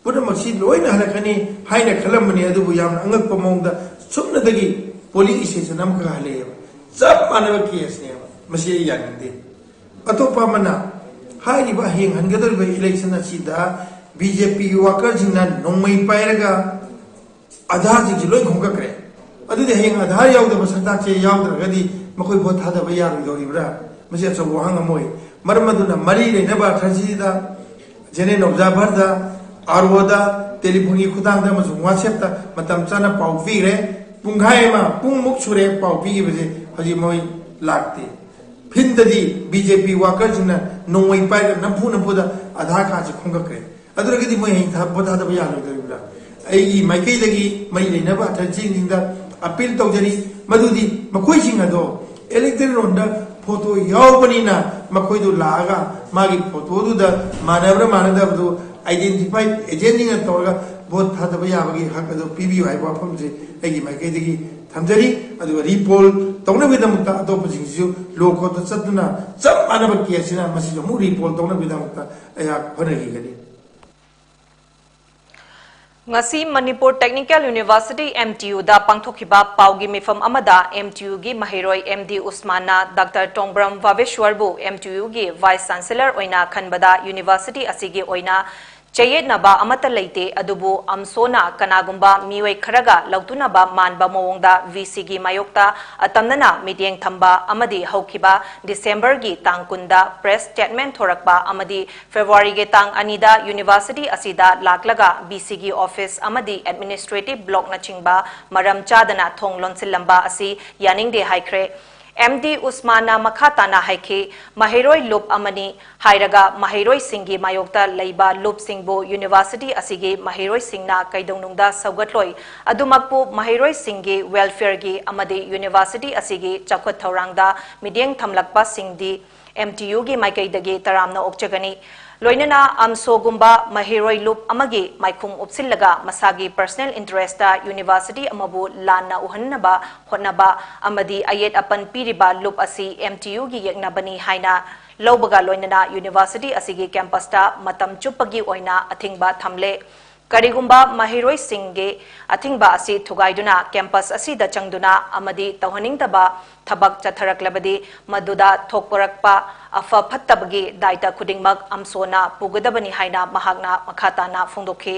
ꯄꯨꯝꯅꯃꯛꯁꯤ ꯂꯣꯏꯅ ꯍꯜꯂꯛꯀꯅꯤ ꯍꯥꯏꯅ ꯈꯜꯂꯝꯕꯅꯤ, ꯑꯗꯨꯕꯨ ꯌꯥꯝꯅ ꯑꯉꯛꯄ ꯃꯑꯣꯡꯗ ꯁꯨꯞꯅꯗꯒꯤ polling station ꯑꯃꯈꯛ ꯍꯜꯂꯛꯑꯦꯕ꯫ ꯆꯞ ꯃꯥꯟꯅꯕ caseꯅꯦꯕ꯫ ꯃꯁꯤ ꯑꯩ ꯌꯥꯅꯤꯡꯗꯦ꯫ ꯑꯇꯣꯞꯄ ꯑꯃꯅ ꯍꯥꯏꯔꯤꯕ ꯍꯌꯦꯡ ꯍꯟꯒꯗꯧꯔꯤꯕ election ꯑꯁꯤꯗ BJPꯒꯤ workerꯁꯤꯡꯅ ꯅꯣꯡꯃꯩ ꯄꯥꯏꯔꯒ Aadhaarꯁꯤꯡꯁꯤ ꯂꯣꯏ ꯈꯣꯝꯒꯠꯈ꯭ꯔꯦ꯫ ꯑꯗꯨꯗꯤ ꯍꯌꯦꯡ Aadhaar ꯌꯥꯎꯗꯕ ꯁꯛꯇꯥꯛꯁꯦ ꯌꯥꯎꯗ꯭ꯔꯒꯗꯤ ꯃꯈꯣꯏ ꯚꯣꯠ ꯊꯥꯗꯕ ꯌꯥꯔꯣꯏꯗꯧꯔꯤꯕ꯭ꯔꯥ? ꯃꯁꯤ ꯑꯆꯧꯕ ꯋꯥꯍꯪ ꯑꯃ ꯑꯣꯏ꯫ ꯃꯔꯝ ꯑꯗꯨꯅ ꯃꯔꯤ ꯂꯩꯅꯕ ꯑꯊꯔꯁꯤꯗ ꯖꯦꯅꯦꯔꯦꯜ ꯑꯣꯕꯖꯥꯔꯚꯔꯗ, ꯑꯥꯔ ꯑꯣꯗ, ꯇꯦꯂꯤꯐꯣꯟꯒꯤ ꯈꯨꯊꯥꯡꯗ ꯑꯃꯁꯨꯡ ꯋꯥꯆꯦꯞꯇ ꯃꯇꯝ ꯆꯥꯅ ꯄꯥꯎ ꯄꯤꯈ꯭ꯔꯦ꯫ ꯄꯨꯡꯈꯥꯏ ꯑꯃ, ꯄꯨꯡꯃꯨꯛ ꯁꯨꯔꯦ ꯄꯥꯎ ꯄꯤꯈꯤꯕꯁꯦ, ꯍꯧꯖꯤꯛ ꯃꯣꯏ ꯂꯥꯛꯇꯦ꯫ ꯐꯤꯜꯗꯗꯤ ꯕꯤ ꯖꯦ ꯄꯤ ꯋꯥꯀꯔꯁꯤꯡꯅ ꯅꯣꯡꯃꯩ ꯄꯥꯏꯔꯒ ꯅꯝꯐꯨ ꯅꯝꯐꯨꯗ ꯑꯙꯥꯔ ꯀꯥꯔꯗꯁꯦ ꯈꯣꯝꯒꯠꯈ꯭ꯔꯦ꯫ ꯑꯗꯨ ꯑꯣꯏꯔꯒꯗꯤ ꯃꯣꯏ ꯍꯌꯦꯡ ꯊꯥ-, ꯚꯣꯠ ꯊꯥꯗꯕ ꯌꯥꯔꯣꯏꯗꯧꯔꯤꯕ꯭ꯔꯥ? ꯑꯩꯒꯤ ꯃꯥꯏꯀꯩꯗꯒꯤ ꯃꯔꯤ ꯂꯩꯅꯕ ꯑꯊꯔꯁꯤꯡꯁꯤꯡꯗ ꯑꯄꯤꯜ ꯇꯧꯖꯔꯤ, ꯃꯗꯨꯗꯤ ꯃꯈꯣꯏꯁꯤꯡ ꯑꯗꯣ ꯏꯂꯦꯛꯇꯣꯔꯦꯜ ꯔꯣꯜꯗ ꯐꯣꯇꯣ ꯌꯥꯎꯕꯅꯤꯅ ꯃꯈꯣꯏꯗꯨ ꯂꯥꯛꯑꯒ ꯃꯥꯒꯤ ꯐꯣꯇꯣꯗꯨꯗ ꯃꯥꯟꯅꯕ꯭ꯔꯥ ꯃꯥꯟꯅꯗꯕꯗꯨ ꯑꯥꯏꯗꯦꯟꯇꯤꯐꯥꯏ ꯑꯦꯖꯦꯟꯁꯤꯡꯅ ꯇꯧꯔꯒ ꯚꯣꯠ ꯊꯥꯗꯕ ꯌꯥꯕꯒꯤ ꯍꯛ ꯑꯗꯨ ꯄꯤꯕꯤꯌꯨ ꯍꯥꯏꯕ ꯋꯥꯐꯝꯁꯤ ꯑꯩꯒꯤ ꯃꯥꯏꯀꯩꯗꯒꯤ ꯊꯝꯖꯔꯤ꯫ ꯑꯗꯨꯒ ꯔꯤꯄꯣꯜ ꯇꯧꯅꯕꯒꯤꯗꯃꯛꯇ ꯑꯇꯣꯞꯄꯁꯤꯡꯁꯤꯁꯨ ꯂꯣ ꯀꯣꯔꯠꯇ ꯆꯠꯇꯨꯅ ꯆꯞ ꯃꯥꯟꯅꯕ ꯀꯦꯁꯁꯤꯅ ꯃꯁꯤꯁꯨ ꯑꯃꯨꯛ ꯔꯤꯄꯣꯜ ꯇꯧꯅꯕꯒꯤꯗꯃꯛꯇ ꯑꯩꯍꯥꯛ ꯍꯣꯠꯅꯈꯤꯒꯅꯤ꯫ ꯉꯁꯤ Manipur technical university, M T ꯌꯨꯗ ꯄꯥꯡꯊꯣꯛꯈꯤꯕ ꯄꯥꯎꯒꯤ ꯃꯤꯐꯝ ꯑꯃꯗ ꯑꯦꯝ ꯇꯤ ꯌꯨꯒꯤ ꯃꯍꯩꯔꯣꯏ ꯑꯦꯝ ꯗꯤ ꯎꯁꯃꯥꯟꯅ ꯗꯥꯛꯇꯔ ꯇꯣꯡꯕ꯭ꯔꯝ ꯚꯥꯕꯦꯁ꯭ꯋꯔꯕꯨ ꯑꯦꯝ ꯇꯤ ꯌꯨꯒꯤ ꯚꯥꯏꯁ ꯆꯥꯟꯁꯦꯂꯔ ꯑꯣꯏꯅ ꯈꯟꯕꯗ ꯌꯨꯅꯤꯚꯔꯁꯤꯇꯤ ꯑꯁꯤꯒꯤ ꯑꯣꯏꯅ ꯆꯌꯦꯠꯅꯕ ꯑꯃꯠꯇ ꯂꯩꯇꯦ, ꯑꯗꯨꯕꯨ ꯑꯝꯁꯣꯅ ꯀꯅꯥꯒꯨꯝꯕ ꯃꯤꯑꯣꯏ ꯈꯔꯒ ꯂꯧꯇꯨꯅꯕ ꯃꯥꯟꯕ ꯃꯑꯣꯡꯗ ꯚꯤ ꯁꯤꯒꯤ ꯃꯥꯌꯣꯛꯇ ꯑꯇꯝꯅꯅ ꯃꯤꯠꯌꯦꯡ ꯊꯝꯕ ꯑꯃꯗꯤ ꯍꯧꯈꯤꯕ ꯗꯤꯁꯦꯝꯕꯔꯒꯤ ꯇꯥꯡ ꯀꯨꯟꯗ ꯄ꯭ꯔꯦꯁ ꯁ꯭ꯇꯦꯠꯃꯦꯟꯠ ꯊꯣꯔꯛꯄ ꯑꯃꯗꯤ ꯐꯦꯕ꯭ꯔꯨꯋꯥꯔꯤꯒꯤ ꯇꯥꯡ ꯑꯅꯤꯗ ꯌꯨꯅꯤꯚꯔꯁꯤꯇꯤ ꯑꯁꯤꯗ ꯂꯥꯛꯂꯒ ꯚꯤ ꯁꯤꯒꯤ ꯑꯣꯐꯤꯁ ꯑꯃꯗꯤ ꯑꯦꯗꯃꯤꯅꯤꯁꯇ꯭ꯔꯦꯇꯤꯚ ꯕ꯭ꯂꯣꯛꯅꯆꯤꯡꯕ ꯃꯔꯝ ꯆꯥꯗꯅ ꯊꯣꯡ ꯂꯣꯟꯁꯤꯜꯂꯝꯕ ꯑꯁꯤ ꯌꯥꯅꯤꯡꯗꯦ ꯍꯥꯏꯈ꯭ꯔꯦ꯫ ꯑꯦꯝ ꯗꯤ ꯎꯁꯃꯥꯟꯅ ꯃꯈꯥ ꯇꯥꯅ ꯍꯥꯏꯈꯤ, ꯃꯍꯩꯔꯣꯏ ꯂꯨꯞ ꯑꯃꯅꯤ ꯍꯥꯏꯔꯒ ꯃꯍꯩꯔꯣꯏꯁꯤꯡꯒꯤ ꯃꯥꯌꯣꯛꯇ ꯂꯩꯕ ꯂꯨꯞꯁꯤꯡꯕꯨ ꯌꯨꯅꯤꯚꯔꯁꯤꯇꯤ ꯑꯁꯤꯒꯤ ꯃꯍꯩꯔꯣꯏꯁꯤꯡꯅ ꯀꯩꯗꯧꯅꯨꯡꯗ ꯁꯧꯒꯠꯂꯣꯏ꯫ ꯑꯗꯨꯃꯛꯄꯨ ꯃꯍꯩꯔꯣꯏꯁꯤꯡꯒꯤ ꯋꯦꯜꯐꯤꯌꯔꯒꯤ ꯑꯃꯗꯤ ꯌꯨꯅꯤꯚꯔꯁꯤꯇꯤ ꯑꯁꯤꯒꯤ ꯆꯥꯎꯈꯠ ꯊꯧꯔꯥꯡꯗ ꯃꯤꯠꯌꯦꯡ ꯊꯝꯂꯛꯄꯁꯤꯡꯗꯤ ꯑꯦꯝ ꯇꯤ ꯌꯨꯒꯤ ꯃꯥꯏꯀꯩꯗꯒꯤ ꯇꯔꯥꯝꯅ ꯑꯣꯛꯆꯒꯅꯤ꯫ ꯂꯣꯏꯅꯅ ꯑꯝꯁꯣꯒꯨꯝꯕ ꯃꯍꯩꯔꯣꯏ ꯂꯨꯞ ꯑꯃꯒꯤ ꯃꯥꯏꯈꯨꯝ ꯎꯞꯁꯤꯜꯂꯒ ꯃꯁꯥꯒꯤ ꯄꯔꯁꯅꯦꯜ ꯏꯟꯇꯔꯦꯁꯇ ꯌꯨꯅꯤꯚꯔꯁꯤꯇꯤ ꯑꯃꯕꯨ ꯂꯥꯟꯅ ꯎꯍꯟꯅꯕ ꯍꯣꯠꯅꯕ ꯑꯃꯗꯤ ꯑꯌꯦꯠ ꯑꯄꯟ ꯄꯤꯔꯤꯕ ꯂꯨꯞ ꯑꯁꯤ ꯑꯦꯝ ꯇꯤ ꯌꯨꯒꯤ ꯌꯦꯛꯅꯕꯅꯤ ꯍꯥꯏꯅ ꯂꯧꯕꯒ ꯂꯣꯏꯅꯅ ꯌꯨꯅꯤꯚꯔꯁꯤꯇꯤ ꯑꯁꯤꯒꯤ ꯀꯦꯝꯄꯁꯇ ꯃꯇꯝ ꯆꯨꯞꯄꯒꯤ ꯑꯣꯏꯅ ꯑꯊꯤꯡꯕ ꯊꯝꯂꯦ꯫ ꯀꯔꯤꯒꯨꯝꯕ ꯃꯍꯩꯔꯣꯏꯁꯤꯡꯒꯤ ꯑꯊꯤꯡꯕ ꯑꯁꯤ ꯊꯨꯒꯥꯏꯗꯨꯅ ꯀꯦꯝꯄꯁ ꯑꯁꯤꯗ ꯆꯪꯗꯨꯅ ꯑꯃꯗꯤ ꯇꯧꯍꯟꯅꯤꯡꯗꯕ ꯊꯕꯛ ꯆꯠꯊꯔꯛꯂꯕꯗꯤ, ꯃꯗꯨꯗ ꯊꯣꯛꯄꯔꯛꯄ ꯑꯐ ꯐꯠꯇꯕꯒꯤ ꯗꯥꯏꯇ ꯈꯨꯗꯤꯡꯃꯛ ꯑꯝꯁꯣꯅ ꯄꯨꯒꯗꯕꯅꯤ ꯍꯥꯏꯅ ꯃꯍꯥꯛꯅ ꯃꯈꯥ ꯇꯥꯅ ꯐꯣꯡꯗꯣꯛꯈꯤ꯫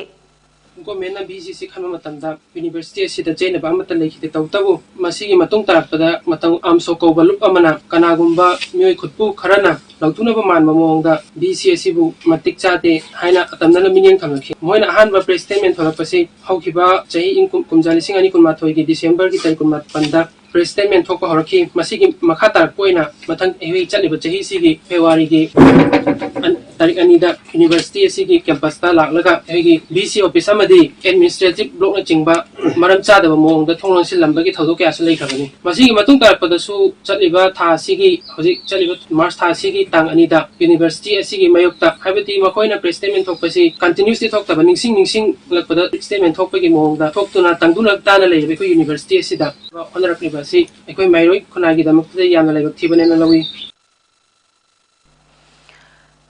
ꯒꯣꯔꯃꯦꯟꯅ ꯚꯤ ꯁꯤ ꯑꯦꯁ ꯁꯤ ꯈꯟꯕ ꯃꯇꯝꯗ ꯌꯨꯅꯤꯚꯔꯁꯤꯇꯤ ꯑꯁꯤꯗ ꯆꯦꯟꯅꯕ ꯑꯃꯠꯇ ꯂꯩꯈꯤꯗꯦ꯫ ꯇꯧꯕꯇꯕꯨ ꯃꯁꯤꯒꯤ ꯃꯇꯨꯡ ꯇꯥꯔꯛꯄꯗ ꯃꯇꯧ ꯑꯥꯝꯁꯣ ꯀꯧꯕ ꯂꯨꯞ ꯑꯃꯅ ꯀꯅꯥꯒꯨꯝꯕ ꯃꯤꯑꯣꯏ ꯈꯨꯠꯄꯨ ꯈꯔꯅ ꯂꯧꯊꯣꯛꯅꯕ ꯃꯥꯟꯕ ꯃꯑꯣꯡꯗ ꯚꯤ ꯁꯤ ꯑꯦꯁ ꯁꯤꯕꯨ ꯃꯇꯤꯛ ꯆꯥꯗꯦ ꯍꯥꯏꯅ ꯑꯇꯝꯅꯅ ꯃꯤꯠꯌꯦꯡ ꯊꯝꯂꯛꯈꯤ꯫ ꯃꯈꯣꯏꯅ ꯑꯍꯥꯟꯕ ꯄ꯭ꯔꯦꯁ ꯁ꯭ꯇꯦꯠꯃꯦꯟ ꯊꯣꯛꯂꯛꯄꯁꯤ ꯍꯧꯈꯤꯕ ꯆꯍꯤ ꯏꯪ ꯀꯨꯝ-, ꯀꯨꯝꯖꯥ ꯂꯤꯁꯤꯡ ꯑꯅꯤ ꯀꯨꯟꯃꯥꯊꯣꯏꯒꯤ ꯗꯤꯁꯦꯝꯕꯔꯒꯤ ꯇꯥꯔꯤꯛ ꯀꯨꯟꯃꯥꯄꯟꯗ ꯄ꯭ꯔꯦꯁ ꯁ꯭ꯇꯦꯠꯃꯦꯟ ꯊꯣꯛꯄ ꯍꯧꯔꯛꯈꯤ꯫ ꯃꯁꯤꯒꯤ ꯃꯈꯥ ꯇꯥꯔꯛꯄ ꯑꯣꯏꯅ ꯃꯊꯪ ꯑꯩꯈꯣꯏ ꯆꯠꯂꯤꯕ ꯆꯍꯤꯁꯤꯒꯤ ꯐꯦꯕ꯭ꯔꯨꯋꯥꯔꯤꯒꯤ ꯑꯟ-, ꯇꯥꯔꯤꯛ ꯑꯅꯤꯗ ꯌꯨꯅꯤꯚꯔꯁꯤꯇꯤ ꯑꯁꯤꯒꯤ ꯀꯦꯝꯄꯁꯇ ꯂꯥꯛꯂꯒ ꯑꯩꯈꯣꯏꯒꯤ ꯚꯤ ꯁꯤ ꯑꯣꯐꯤꯁ ꯑꯃꯗꯤ ꯑꯦꯗꯃꯤꯅꯤꯁꯇ꯭ꯔꯦꯇꯤꯚ ꯕ꯭ꯂꯣꯛꯅꯆꯤꯡꯕ ꯃꯔꯝ ꯆꯥꯗꯕ ꯃꯑꯣꯡꯗ ꯊꯣꯡ ꯂꯣꯟꯁꯤꯜꯂꯝꯕꯒꯤ ꯊꯧꯗꯣꯛ ꯀꯌꯥꯁꯨ ꯂꯩꯈ꯭ꯔꯕꯅꯤ꯫ ꯃꯁꯤꯒꯤ ꯃꯇꯨꯡ ꯇꯥꯔꯛꯄꯗꯁꯨ ꯆꯠꯂꯤꯕ ꯊꯥ ꯑꯁꯤꯒꯤ, ꯍꯧꯖꯤꯛ ꯆꯠꯂꯤꯕ ꯃꯥꯔꯆ ꯊꯥ ꯑꯁꯤꯒꯤ ꯇꯥꯡ ꯑꯅꯤꯗ ꯌꯨꯅꯤꯚꯔꯁꯤꯇꯤ ꯑꯁꯤꯒꯤ ꯃꯥꯌꯣꯛꯇ, ꯍꯥꯏꯕꯗꯤ ꯃꯈꯣꯏꯅ ꯄ꯭ꯔꯦꯁ ꯁ꯭ꯇꯦꯠꯃꯦꯟ ꯊꯣꯛꯄꯁꯤ ꯀꯟꯇꯤꯅ꯭ꯌꯨꯁꯂꯤ ꯊꯣꯛꯇꯕ, ꯅꯤꯡꯁꯤꯡ ꯅꯤꯡꯁꯤꯡꯂꯛꯄꯗ ꯁ꯭ꯇꯦꯠꯃꯦꯟ ꯊꯣꯛꯄꯒꯤ ꯃꯑꯣꯡꯗ ꯊꯣꯛꯇꯨꯅ ꯇꯪꯗꯨ ꯂꯝꯇꯥꯅ ꯂꯩꯔꯤꯕ ꯑꯩꯈꯣꯏ ꯌꯨꯅꯤꯚꯔꯁꯤꯇꯤ ꯑꯁꯤꯗ ꯍꯣꯠꯅꯔꯛꯂꯤꯕ ꯑꯁꯤ ꯑꯩꯈꯣꯏ ꯃꯍꯩꯔꯣꯏ ꯈꯨꯟꯅꯥꯏꯒꯤꯗꯃꯛꯇꯗꯤ ꯌꯥꯝꯅ ꯂꯥꯏꯕꯛ ꯊꯤꯕꯅꯦꯅ ꯂꯧꯏ꯫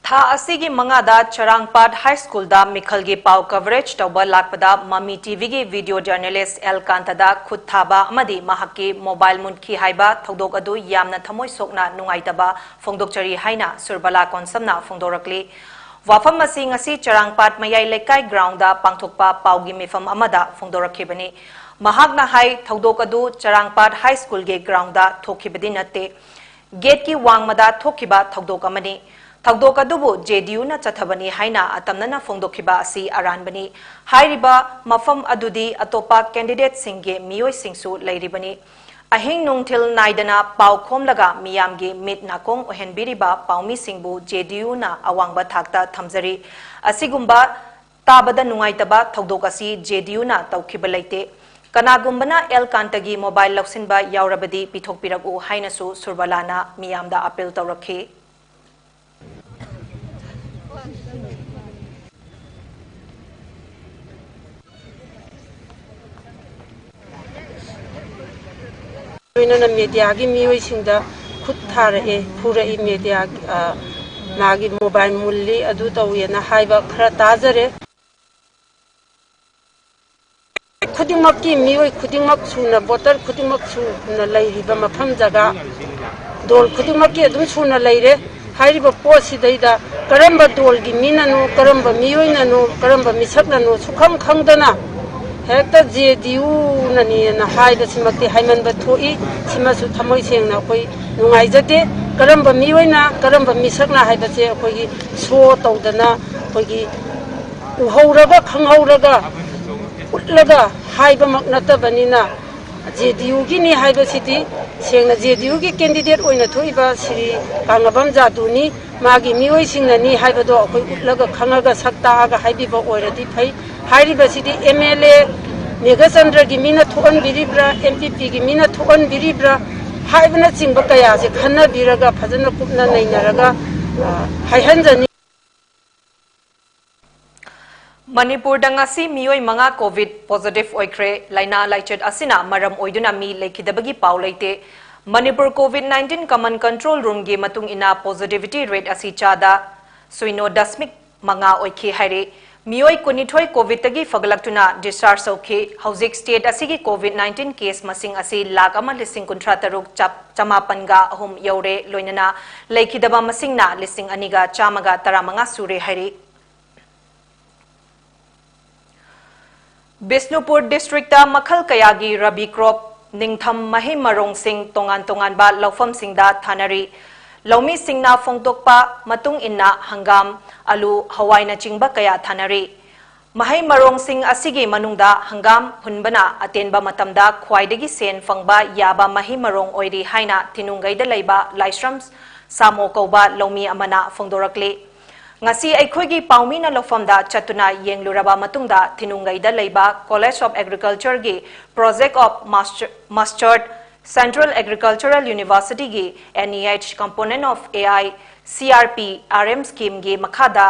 ꯊꯥ ꯑꯁꯤꯒꯤ ꯃꯉꯥꯗ ꯆꯔꯥꯡꯄꯥꯠ ꯍꯥꯏ ꯁ꯭ꯀꯨꯜꯗ ꯃꯤꯈꯜꯒꯤ ꯄꯥꯎ ꯀꯚꯔꯦꯖ ꯇꯧꯕ ꯂꯥꯛꯄꯗ ꯃꯃꯤ ꯇꯤꯚꯤꯒꯤ ꯚꯤꯗꯤꯑꯣ ꯖꯔꯅꯦꯂꯤꯁ ꯑꯦꯜ ꯀꯥꯟꯇꯗ ꯈꯨꯠ ꯊꯥꯕ ꯑꯃꯗꯤ ꯃꯍꯥꯛꯀꯤ ꯃꯣꯕꯥꯏꯜ ꯃꯨꯠꯈꯤ ꯍꯥꯏꯕ ꯊꯧꯗꯣꯛ ꯑꯗꯨ ꯌꯥꯝꯅ ꯊꯃꯣꯏ ꯁꯣꯛꯅ ꯅꯨꯡꯉꯥꯏꯇꯕ ꯐꯣꯡꯗꯣꯛꯆꯔꯤ ꯍꯥꯏꯅ ꯁꯨꯔꯕꯂꯥ ꯀꯣꯟꯁꯝꯅ ꯐꯣꯡꯗꯣꯔꯛꯂꯤ꯫ ꯋꯥꯐꯝ ꯑꯁꯤ ꯉꯁꯤ ꯆꯔꯥꯡꯄꯥꯠ ꯃꯌꯥꯏ ꯂꯩꯀꯥꯏ ꯒ꯭ꯔꯥꯎꯟꯗ ꯄꯥꯡꯊꯣꯛꯄ ꯄꯥꯎꯒꯤ ꯃꯤꯐꯝ ꯑꯃꯗ ꯐꯣꯡꯗꯣꯔꯛꯈꯤꯕꯅꯤ꯫ ꯃꯍꯥꯛꯅ ꯍꯥꯏ, ꯊꯧꯗꯣꯛ ꯑꯗꯨ ꯆꯔꯥꯡꯄꯥꯠ ꯍꯥꯏ ꯁ꯭ꯀꯨꯜꯒꯤ ꯒ꯭ꯔꯥꯎꯟꯗ ꯊꯣꯛꯈꯤꯕꯗꯤ ꯅꯠꯇꯦ꯫ ꯒꯦꯠꯀꯤ ꯋꯥꯡꯃꯗ ꯊꯣꯛꯈꯤꯕ ꯊꯧꯗꯣꯛ ꯑꯃꯅꯤ꯫ ꯊꯧꯗꯣꯛ ꯑꯗꯨꯕꯨ ꯖꯦ ꯗꯤ ꯌꯨꯅ ꯆꯠꯊꯕꯅꯤ ꯍꯥꯏꯅ ꯑꯇꯝꯅꯅ ꯐꯣꯡꯗꯣꯛꯈꯤꯕ ꯑꯁꯤ ꯑꯔꯥꯟꯕꯅꯤ꯫ ꯍꯥꯏꯔꯤꯕ ꯃꯐꯝ ꯑꯗꯨꯗꯤ ꯑꯇꯣꯞꯄ ꯀꯦꯟꯗꯤꯗꯦꯠꯁꯤꯡꯒꯤ ꯃꯤꯑꯣꯏꯁꯤꯡꯁꯨ ꯂꯩꯔꯤꯕꯅꯤ꯫ ꯑꯍꯤꯡ ꯅꯨꯡꯊꯤꯜ ꯅꯥꯏꯗꯅ ꯄꯥꯎ ꯈꯣꯝꯂꯒ ꯃꯤꯌꯥꯝꯒꯤ ꯃꯤꯠ ꯅꯥꯀꯣꯡ ꯑꯣꯏꯍꯟꯕꯤꯔꯤꯕ ꯄꯥꯎꯃꯤꯁꯤꯡꯕꯨ ꯖꯦ ꯗꯤ ꯌꯨꯅ ꯑꯋꯥꯡꯕ ꯊꯥꯛꯇ ꯊꯝꯖꯔꯤ꯫ ꯑꯁꯤꯒꯨꯝꯕ ꯇꯥꯕꯗ ꯅꯨꯡꯉꯥꯏꯇꯕ ꯊꯧꯗꯣꯛ ꯑꯁꯤ ꯖꯦ ꯗꯤ ꯌꯨꯅ ꯇꯧꯈꯤꯕ ꯂꯩꯇꯦ꯫ ꯀꯅꯥꯒꯨꯝꯕꯅ ꯑꯦꯜ ꯀꯥꯟꯇꯒꯤ ꯃꯣꯕꯥꯏꯜ ꯂꯧꯁꯤꯟꯕ ꯌꯥꯎꯔꯕꯗꯤ ꯄꯤꯊꯣꯛꯄꯤꯔꯛꯎ ꯍꯥꯏꯅꯁꯨ ꯁꯨꯔꯕꯂꯥꯅ ꯃꯤꯌꯥꯝꯗ ꯑꯥꯄꯤꯜ ꯇꯧꯔꯛꯈꯤ꯫ ꯂꯣꯏꯅꯅ ꯃꯦꯗꯤꯌꯥꯒꯤ ꯃꯤꯑꯣꯏꯁꯤꯡꯗ ꯈꯨꯠ ꯊꯥꯔꯛꯑꯦ, ꯐꯨꯔꯛꯏ ꯃꯦꯗꯤꯌꯥ, ꯑ, ꯃꯥꯒꯤ ꯃꯣꯕꯥꯏꯜ ꯃꯨꯜꯂꯤ, ꯑꯗꯨ ꯇꯧꯏꯅ ꯍꯥꯏꯕ ꯈꯔ ꯇꯥꯖꯔꯦ꯫ ꯈꯨꯗꯤꯡꯃꯛꯀꯤ ꯃꯤꯑꯣꯏ ꯈꯨꯗꯤꯡꯃꯛ ꯁꯨꯅ, ꯚꯣꯇꯔ ꯈꯨꯗꯤꯡꯃꯛ ꯁꯨꯅ ꯂꯩꯔꯤꯕ ꯃꯐꯝ ꯖꯒꯥ, ꯗꯣꯜ ꯈꯨꯗꯤꯡꯃꯛꯀꯤ ꯑꯗꯨꯝ ꯁꯨꯅ ꯂꯩꯔꯦ꯫ ꯍꯥꯏꯔꯤꯕ ꯄꯣꯠꯁꯤꯗꯩꯗ ꯀꯔꯝꯕ ꯗꯣꯜꯒꯤ ꯃꯤꯅꯅꯣ, ꯀꯔꯝꯕ ꯃꯤꯑꯣꯏꯅꯅꯣ, ꯀꯔꯝꯕ ꯃꯤꯁꯛꯅꯅꯣ ꯁꯨꯈꯪ ꯈꯪꯗꯅ ꯍꯦꯛꯇ ꯖꯦ ꯗꯤ ꯌꯨꯅꯅꯤꯅ ꯍꯥꯏꯕꯁꯤꯃꯛꯇꯤ ꯍꯥꯏꯃꯟꯕ ꯊꯣꯛꯏ꯫ ꯁꯤꯃꯁꯨ ꯊꯃꯣꯏ ꯁꯦꯡꯅ ꯑꯩꯈꯣꯏ ꯅꯨꯡꯉꯥꯏꯖꯗꯦ꯫ ꯀꯔꯝꯕ ꯃꯤꯑꯣꯏꯅ, ꯀꯔꯝꯕ ꯃꯤꯁꯛꯅ ꯍꯥꯏꯕꯁꯦ ꯑꯩꯈꯣꯏꯒꯤ ꯁꯣ ꯇꯧꯗꯅ, ꯑꯩꯈꯣꯏꯒꯤ ꯎꯍꯧꯔꯒ ꯈꯪꯍꯧꯔꯒ ꯎꯠꯂꯒ ꯍꯥꯏꯕꯃꯛ ꯅꯠꯇꯕꯅꯤꯅ, ꯖꯦ ꯗꯤ ꯌꯨꯒꯤꯅꯤ ꯍꯥꯏꯕꯁꯤꯗꯤ ꯁꯦꯡꯅ ꯖꯦ ꯗꯤ ꯌꯨꯒꯤ ꯀꯦꯟꯗꯤꯗꯦꯠ ꯑꯣꯏꯅ ꯊꯣꯛꯏꯕ ꯁ꯭ꯔꯤ ꯀꯥꯡꯉꯕꯝ ꯖꯥꯗꯨꯅꯤ꯫ ꯃꯥꯒꯤ ꯃꯤꯑꯣꯏꯁꯤꯡꯅꯅꯤ ꯍꯥꯏꯕꯗꯣ ꯑꯩꯈꯣꯏ ꯎꯠꯂꯒ ꯈꯪꯉꯒ ꯁꯛ ꯇꯥꯛꯑꯒ ꯍꯥꯏꯕꯤꯕ ꯑꯣꯏꯔꯗꯤ ꯐꯩ꯫ ꯍꯥꯏꯔꯤꯕꯁꯤꯗꯤ ꯑꯦꯝ ꯑꯦꯜ ꯑꯦ ꯃꯦꯘꯆꯟꯗ꯭ꯔꯒꯤ ꯃꯤꯅ ꯊꯣꯛꯍꯟꯕꯤꯔꯤꯕ꯭ꯔꯥ, ꯑꯦꯝ ꯄꯤ ꯄꯤꯒꯤ ꯃꯤꯅ ꯊꯣꯛꯍꯟꯕꯤꯔꯤꯕ꯭ꯔꯥ ꯍꯥꯏꯕꯅꯆꯤꯡꯕ ꯀꯌꯥꯁꯦ ꯈꯟꯅꯕꯤꯔꯒ ꯐꯖꯅ ꯀꯨꯞꯅ ꯅꯩꯅꯔꯒ, ꯑ, ꯍꯥꯏꯍꯟꯖꯅꯤꯡꯏ꯫ ꯃꯅꯤꯄꯨꯔꯗ ꯉꯁꯤ ꯃꯤꯑꯣꯏ ꯃꯉꯥ ꯀꯣꯚꯤꯗ ꯄꯣꯖꯤꯇꯤꯚ ꯑꯣꯏꯈ꯭ꯔꯦ꯫ ꯂꯥꯏꯅꯥ ꯂꯥꯏꯆꯠ ꯑꯁꯤꯅ ꯃꯔꯝ ꯑꯣꯏꯗꯨꯅ ꯃꯤ ꯂꯩꯈꯤꯗꯕꯒꯤ ꯄꯥꯎ ꯂꯩꯇꯦ꯫ ꯃꯅꯤꯄꯨꯔ ꯀꯣꯚꯤꯗ ꯅꯥꯏꯟꯇꯤꯟ ꯀꯃꯟ ꯀꯟꯇ꯭ꯔꯣꯜ ꯔꯨꯝꯒꯤ ꯃꯇꯨꯡ ꯏꯟꯅ ꯄꯣꯖꯤꯇꯤꯚꯤꯇꯤ ꯔꯦꯠ ꯑꯁꯤ ꯆꯥꯗ ꯁꯤꯅꯣ ꯗꯁꯃꯤꯛ ꯃꯉꯥ ꯑꯣꯏꯈꯤ ꯍꯥꯏꯔꯤ꯫ ꯃꯤꯑꯣꯏ ꯀꯨꯟꯅꯤꯊꯣꯏ ꯀꯣꯚꯤꯗꯇꯒꯤ ꯐꯒꯠꯂꯛꯇꯨꯅ ꯗꯤꯁꯆꯥꯔꯖ ꯇꯧꯈꯤ꯫ ꯍꯧꯖꯤꯛ ꯁ꯭ꯇꯦꯠ ꯑꯁꯤꯒꯤ ꯀꯣꯚꯤꯗ ꯅꯥꯏꯟꯇꯤꯟ ꯀꯦꯁ ꯃꯁꯤꯡ ꯑꯁꯤ ꯂꯥꯈ ꯑꯃ ꯂꯤꯁꯤꯡ ꯀꯨꯟꯊ꯭ꯔꯥ ꯇꯔꯨꯛ ꯆꯞ ꯆꯃꯥꯄꯟꯒ ꯑꯍꯨꯝ ꯌꯧꯔꯦ꯫ ꯂꯣꯏꯅꯅ ꯂꯩꯈꯤꯗꯕ ꯃꯁꯤꯡꯅ ꯂꯤꯁꯤꯡ ꯑꯅꯤꯒ ꯆꯥꯝꯃꯒ ꯇꯔꯥꯃꯉꯥ ꯁꯨꯔꯦ ꯍꯥꯏꯔꯤ꯫ ꯕꯤꯁꯅꯨꯄꯨꯔ ꯗꯤꯁꯇ꯭ꯔꯤꯛꯇ ꯃꯈꯜ ꯀꯌꯥꯒꯤ ꯔꯕꯤ ꯀ꯭ꯔꯣꯞ, ꯅꯤꯡꯊꯝ ꯃꯍꯩ ꯃꯔꯣꯡꯁꯤꯡ ꯇꯣꯉꯥꯟ ꯇꯣꯉꯥꯟꯕ ꯂꯧꯐꯝꯁꯤꯡꯗ ꯊꯥꯅꯔꯤ꯫ ꯂꯧꯃꯤꯁꯤꯡꯅ ꯐꯣꯡꯗꯣꯛꯄ ꯃꯇꯨꯡ ꯏꯟꯅ ꯍꯪꯒꯥꯝ, ꯑꯂꯨ, ꯍꯋꯥꯏꯅꯆꯤꯡꯕ ꯀꯌꯥ ꯊꯥꯅꯔꯤ꯫ ꯃꯍꯩ ꯃꯔꯣꯡꯁꯤꯡ ꯑꯁꯤꯒꯤ ꯃꯅꯨꯡꯗ ꯍꯪꯒꯥꯝ ꯍꯨꯟꯕꯅ ꯑꯇꯦꯟꯕ ꯃꯇꯝꯗ ꯈ꯭ꯋꯥꯏꯗꯒꯤ ꯁꯦꯟ ꯐꯪꯕ ꯌꯥꯕ ꯃꯍꯩ ꯃꯔꯣꯡ ꯑꯣꯏꯔꯤ ꯍꯥꯏꯅ ꯊꯤꯅꯨꯡꯒꯩꯗ ꯂꯩꯕ ꯂꯥꯏꯁ꯭ꯔꯝ ꯁꯥꯃꯣ ꯀꯧꯕ ꯂꯧꯃꯤ ꯑꯃꯅ ꯐꯣꯡꯗꯣꯔꯛꯂꯤ꯫ ꯉꯁꯤ ꯑꯩꯈꯣꯏꯒꯤ ꯄꯥꯎꯃꯤꯅ ꯂꯧꯐꯝꯗ ꯆꯠꯇꯨꯅ ꯌꯦꯡꯂꯨꯔꯕ ꯃꯇꯨꯡꯗ ꯊꯤꯅꯨꯡꯒꯩꯗ ꯂꯩꯕ College of Agricultureꯒꯤ Project of Master-, Mustard, Central Agricultural Universityꯒꯤ N E H Component of A I C R P R M schemeꯒꯤ ꯃꯈꯥꯗ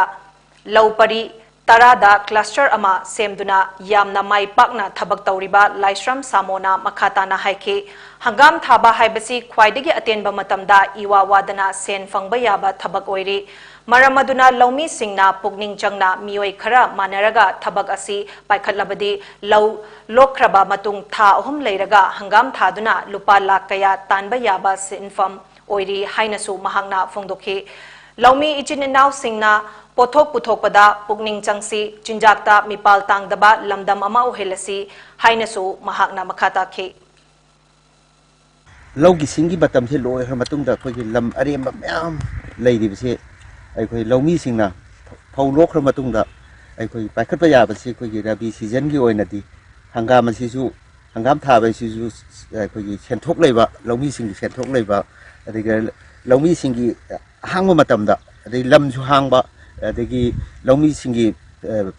ꯂꯧ ꯄꯔꯤ ꯇꯔꯥꯗ cluster ꯑꯃ ꯁꯦꯝꯗꯨꯅ ꯌꯥꯝꯅ ꯃꯥꯏ ꯄꯥꯛꯅ ꯊꯕꯛ ꯇꯧꯔꯤꯕ ꯂꯥꯏꯁ꯭ꯔꯝ ꯁꯥꯃꯣꯅ ꯃꯈꯥ ꯇꯥꯅ ꯍꯥꯏꯈꯤ, ꯍꯪꯒꯥꯝ ꯊꯥꯕ ꯍꯥꯏꯕꯁꯤ ꯈ꯭ꯋꯥꯏꯗꯒꯤ ꯑꯇꯦꯟꯕ ꯃꯇꯝꯗ ꯏꯋꯥ ꯋꯥꯗꯅ ꯁꯦꯟ ꯐꯪꯕ ꯌꯥꯕ ꯊꯕꯛ ꯑꯣꯏꯔꯤ꯫ ꯃꯔꯝ ꯑꯗꯨꯅ ꯂꯧꯃꯤꯁꯤꯡꯅ ꯄꯨꯛꯅꯤꯡ ꯆꯪꯅ ꯃꯤꯑꯣꯏ ꯈꯔ ꯃꯥꯟꯅꯔꯒ ꯊꯕꯛ ꯑꯁꯤ ꯄꯥꯏꯈꯠꯂꯕꯗꯤ ꯂꯧ ꯂꯣꯛꯈ꯭ꯔꯕ ꯃꯇꯨꯡ ꯊꯥ ꯑꯍꯨꯝ ꯂꯩꯔꯒ ꯍꯪꯒꯥꯝ ꯊꯥꯗꯨꯅ ꯂꯨꯄꯥ ꯂꯥꯈ ꯀꯌꯥ ꯇꯥꯟꯕ ꯌꯥꯕ ꯁꯤꯟꯐꯝ ꯑꯣꯏꯔꯤ ꯍꯥꯏꯅꯁꯨ ꯃꯍꯥꯛꯅ ꯐꯣꯡꯗꯣꯛꯈꯤ꯫ ꯂꯧꯃꯤ ꯏꯆꯤꯟ ꯏꯅꯥꯎꯁꯤꯡꯅ ꯄꯣꯠꯊꯣꯛ ꯄꯨꯊꯣꯛꯄꯗ ꯄꯨꯛꯅꯤꯡ ꯆꯪꯁꯤ, ꯆꯤꯟꯖꯥꯛꯇ ꯃꯤꯄꯥꯜ ꯇꯥꯡꯗꯕ ꯂꯝꯗꯝ ꯑꯃ ꯑꯣꯏꯍꯜꯂꯁꯤ ꯍꯥꯏꯅꯁꯨ ꯃꯍꯥꯛꯅ ꯃꯈꯥ ꯇꯥꯈꯤ꯫ ꯂꯧꯒꯤ ꯁꯤꯡꯒꯤ ꯃꯇꯝꯁꯦ ꯂꯣꯏꯈ꯭ꯔ ꯃꯇꯨꯡꯗ ꯑꯩꯈꯣꯏꯒꯤ ꯂꯝ ꯑꯔꯦꯝꯕ ꯃꯌꯥꯝ ꯂꯩꯔꯤꯕꯁꯦ ꯑꯩꯈꯣꯏ ꯂꯧꯃꯤꯁꯤꯡꯅ ꯐꯧ ꯂꯣꯛꯈ꯭ꯔ ꯃꯇꯨꯡꯗ ꯑꯩꯈꯣꯏ ꯄꯥꯏꯈꯠꯄ ꯌꯥꯕꯁꯤ ꯑꯩꯈꯣꯏꯒꯤ ꯔꯕꯤ ꯁꯤꯖꯟꯒꯤ ꯑꯣꯏꯅꯗꯤ ꯍꯪꯒꯥꯝ ꯑꯁꯤꯁꯨ, ꯍꯪꯒꯥꯝ ꯊꯥꯕ ꯑꯁꯤꯁꯨ ꯑꯩꯈꯣꯏꯒꯤ ꯁꯦꯟꯊꯣꯛ ꯂꯩꯕ, ꯂꯧꯃꯤꯁꯤꯡꯒꯤ ꯁꯦꯟꯊꯣꯛ ꯂꯩꯕ, ꯑꯗꯨꯒ ꯂꯧꯃꯤꯁꯤꯡꯒꯤ ꯑꯍꯥꯡꯕ ꯃꯇꯝꯗ, ꯑꯗꯩ ꯂꯝꯁꯨ ꯍꯥꯡꯕ, ꯑꯗꯒꯤ ꯂꯧꯃꯤꯁꯤꯡꯒꯤ, ꯑ,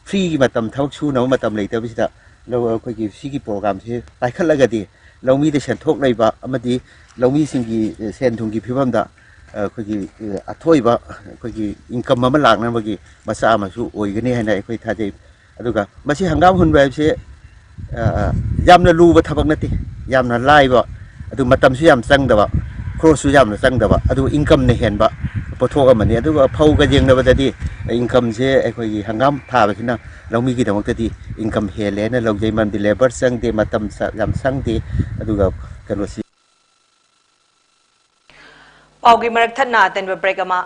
ꯐ꯭ꯔꯤꯒꯤ ꯃꯇꯝ, ꯊꯕꯛ ꯁꯨꯅꯕ ꯃꯇꯝ ꯂꯩꯇꯕꯁꯤꯗ ꯂꯧ-, ꯑꯩꯈꯣꯏꯒꯤ ꯁꯤꯒꯤ ꯄ꯭ꯔꯣꯒ꯭ꯔꯥꯝꯁꯤ ꯄꯥꯏꯈꯠꯂꯒꯗꯤ ꯂꯧꯃꯤꯗ ꯁꯦꯟꯊꯣꯛ ꯂꯩꯕ ꯑꯃꯗꯤ ꯂꯧꯃꯤꯁꯤꯡꯒꯤ, ꯑ, ꯁꯦꯟ ꯊꯨꯝꯒꯤ ꯐꯤꯕꯝꯗ, ꯑ, ꯑꯩꯈꯣꯏꯒꯤ, ꯑ, ꯑꯊꯣꯏꯕ ꯑꯩꯈꯣꯏꯒꯤ ꯏꯟꯀꯝ ꯑꯃ ꯂꯥꯛꯅꯕꯒꯤ ꯃꯆꯥꯛ ꯑꯃꯁꯨ ꯑꯣꯏꯒꯅꯤ ꯍꯥꯏꯅ ꯑꯩꯈꯣꯏ ꯊꯥꯖꯩ꯫ ꯑꯗꯨꯒ ꯃꯁꯤ ꯍꯪꯒꯥꯝ ꯍꯨꯟꯕ ꯍꯥꯏꯕꯁꯤ, ꯑ, ꯌꯥꯝꯅ ꯂꯨꯕ ꯊꯕꯛ ꯅꯠꯇꯦ, ꯌꯥꯝꯅ ꯂꯥꯏꯕ, ꯑꯗꯨ ꯃꯇꯝꯁꯨ ꯌꯥꯝ ꯆꯪꯗꯕ, ꯈ꯭ꯔꯣꯁꯁꯨ ꯌꯥꯝꯅ ꯆꯪꯗꯕ, ꯑꯗꯨ ꯏꯟꯀꯝꯅ ꯍꯦꯟꯕ ꯄꯣꯠꯊꯣꯛ ꯑꯃꯅꯤ꯫ ꯑꯗꯨꯒ ꯐꯧꯒ ꯌꯦꯡꯅꯕꯗꯗꯤ ꯏꯟꯀꯝꯁꯦ ꯑꯩꯈꯣꯏꯒꯤ ꯍꯪꯒꯥꯝ ꯊꯥꯕꯁꯤꯅ ꯂꯧꯃꯤꯒꯤꯗꯃꯛꯇꯗꯤ ꯏꯟꯀꯝ ꯍꯦꯜꯂꯦꯅ ꯂꯧꯖꯩ, ꯃꯔꯝꯗꯤ ꯂꯦꯕꯔ ꯆꯪꯗꯦ, ꯃꯇꯝ ꯆ-, ꯌꯥꯝ ꯆꯪꯗꯦ, ꯑꯗꯨꯒ ꯀꯩꯅꯣꯁꯤ꯫ ꯄꯥꯎꯒꯤ ꯃꯔꯛ ꯊꯠꯅ ꯑꯇꯦꯟꯕ ꯕ꯭ꯔꯦꯛ ꯑꯃ꯫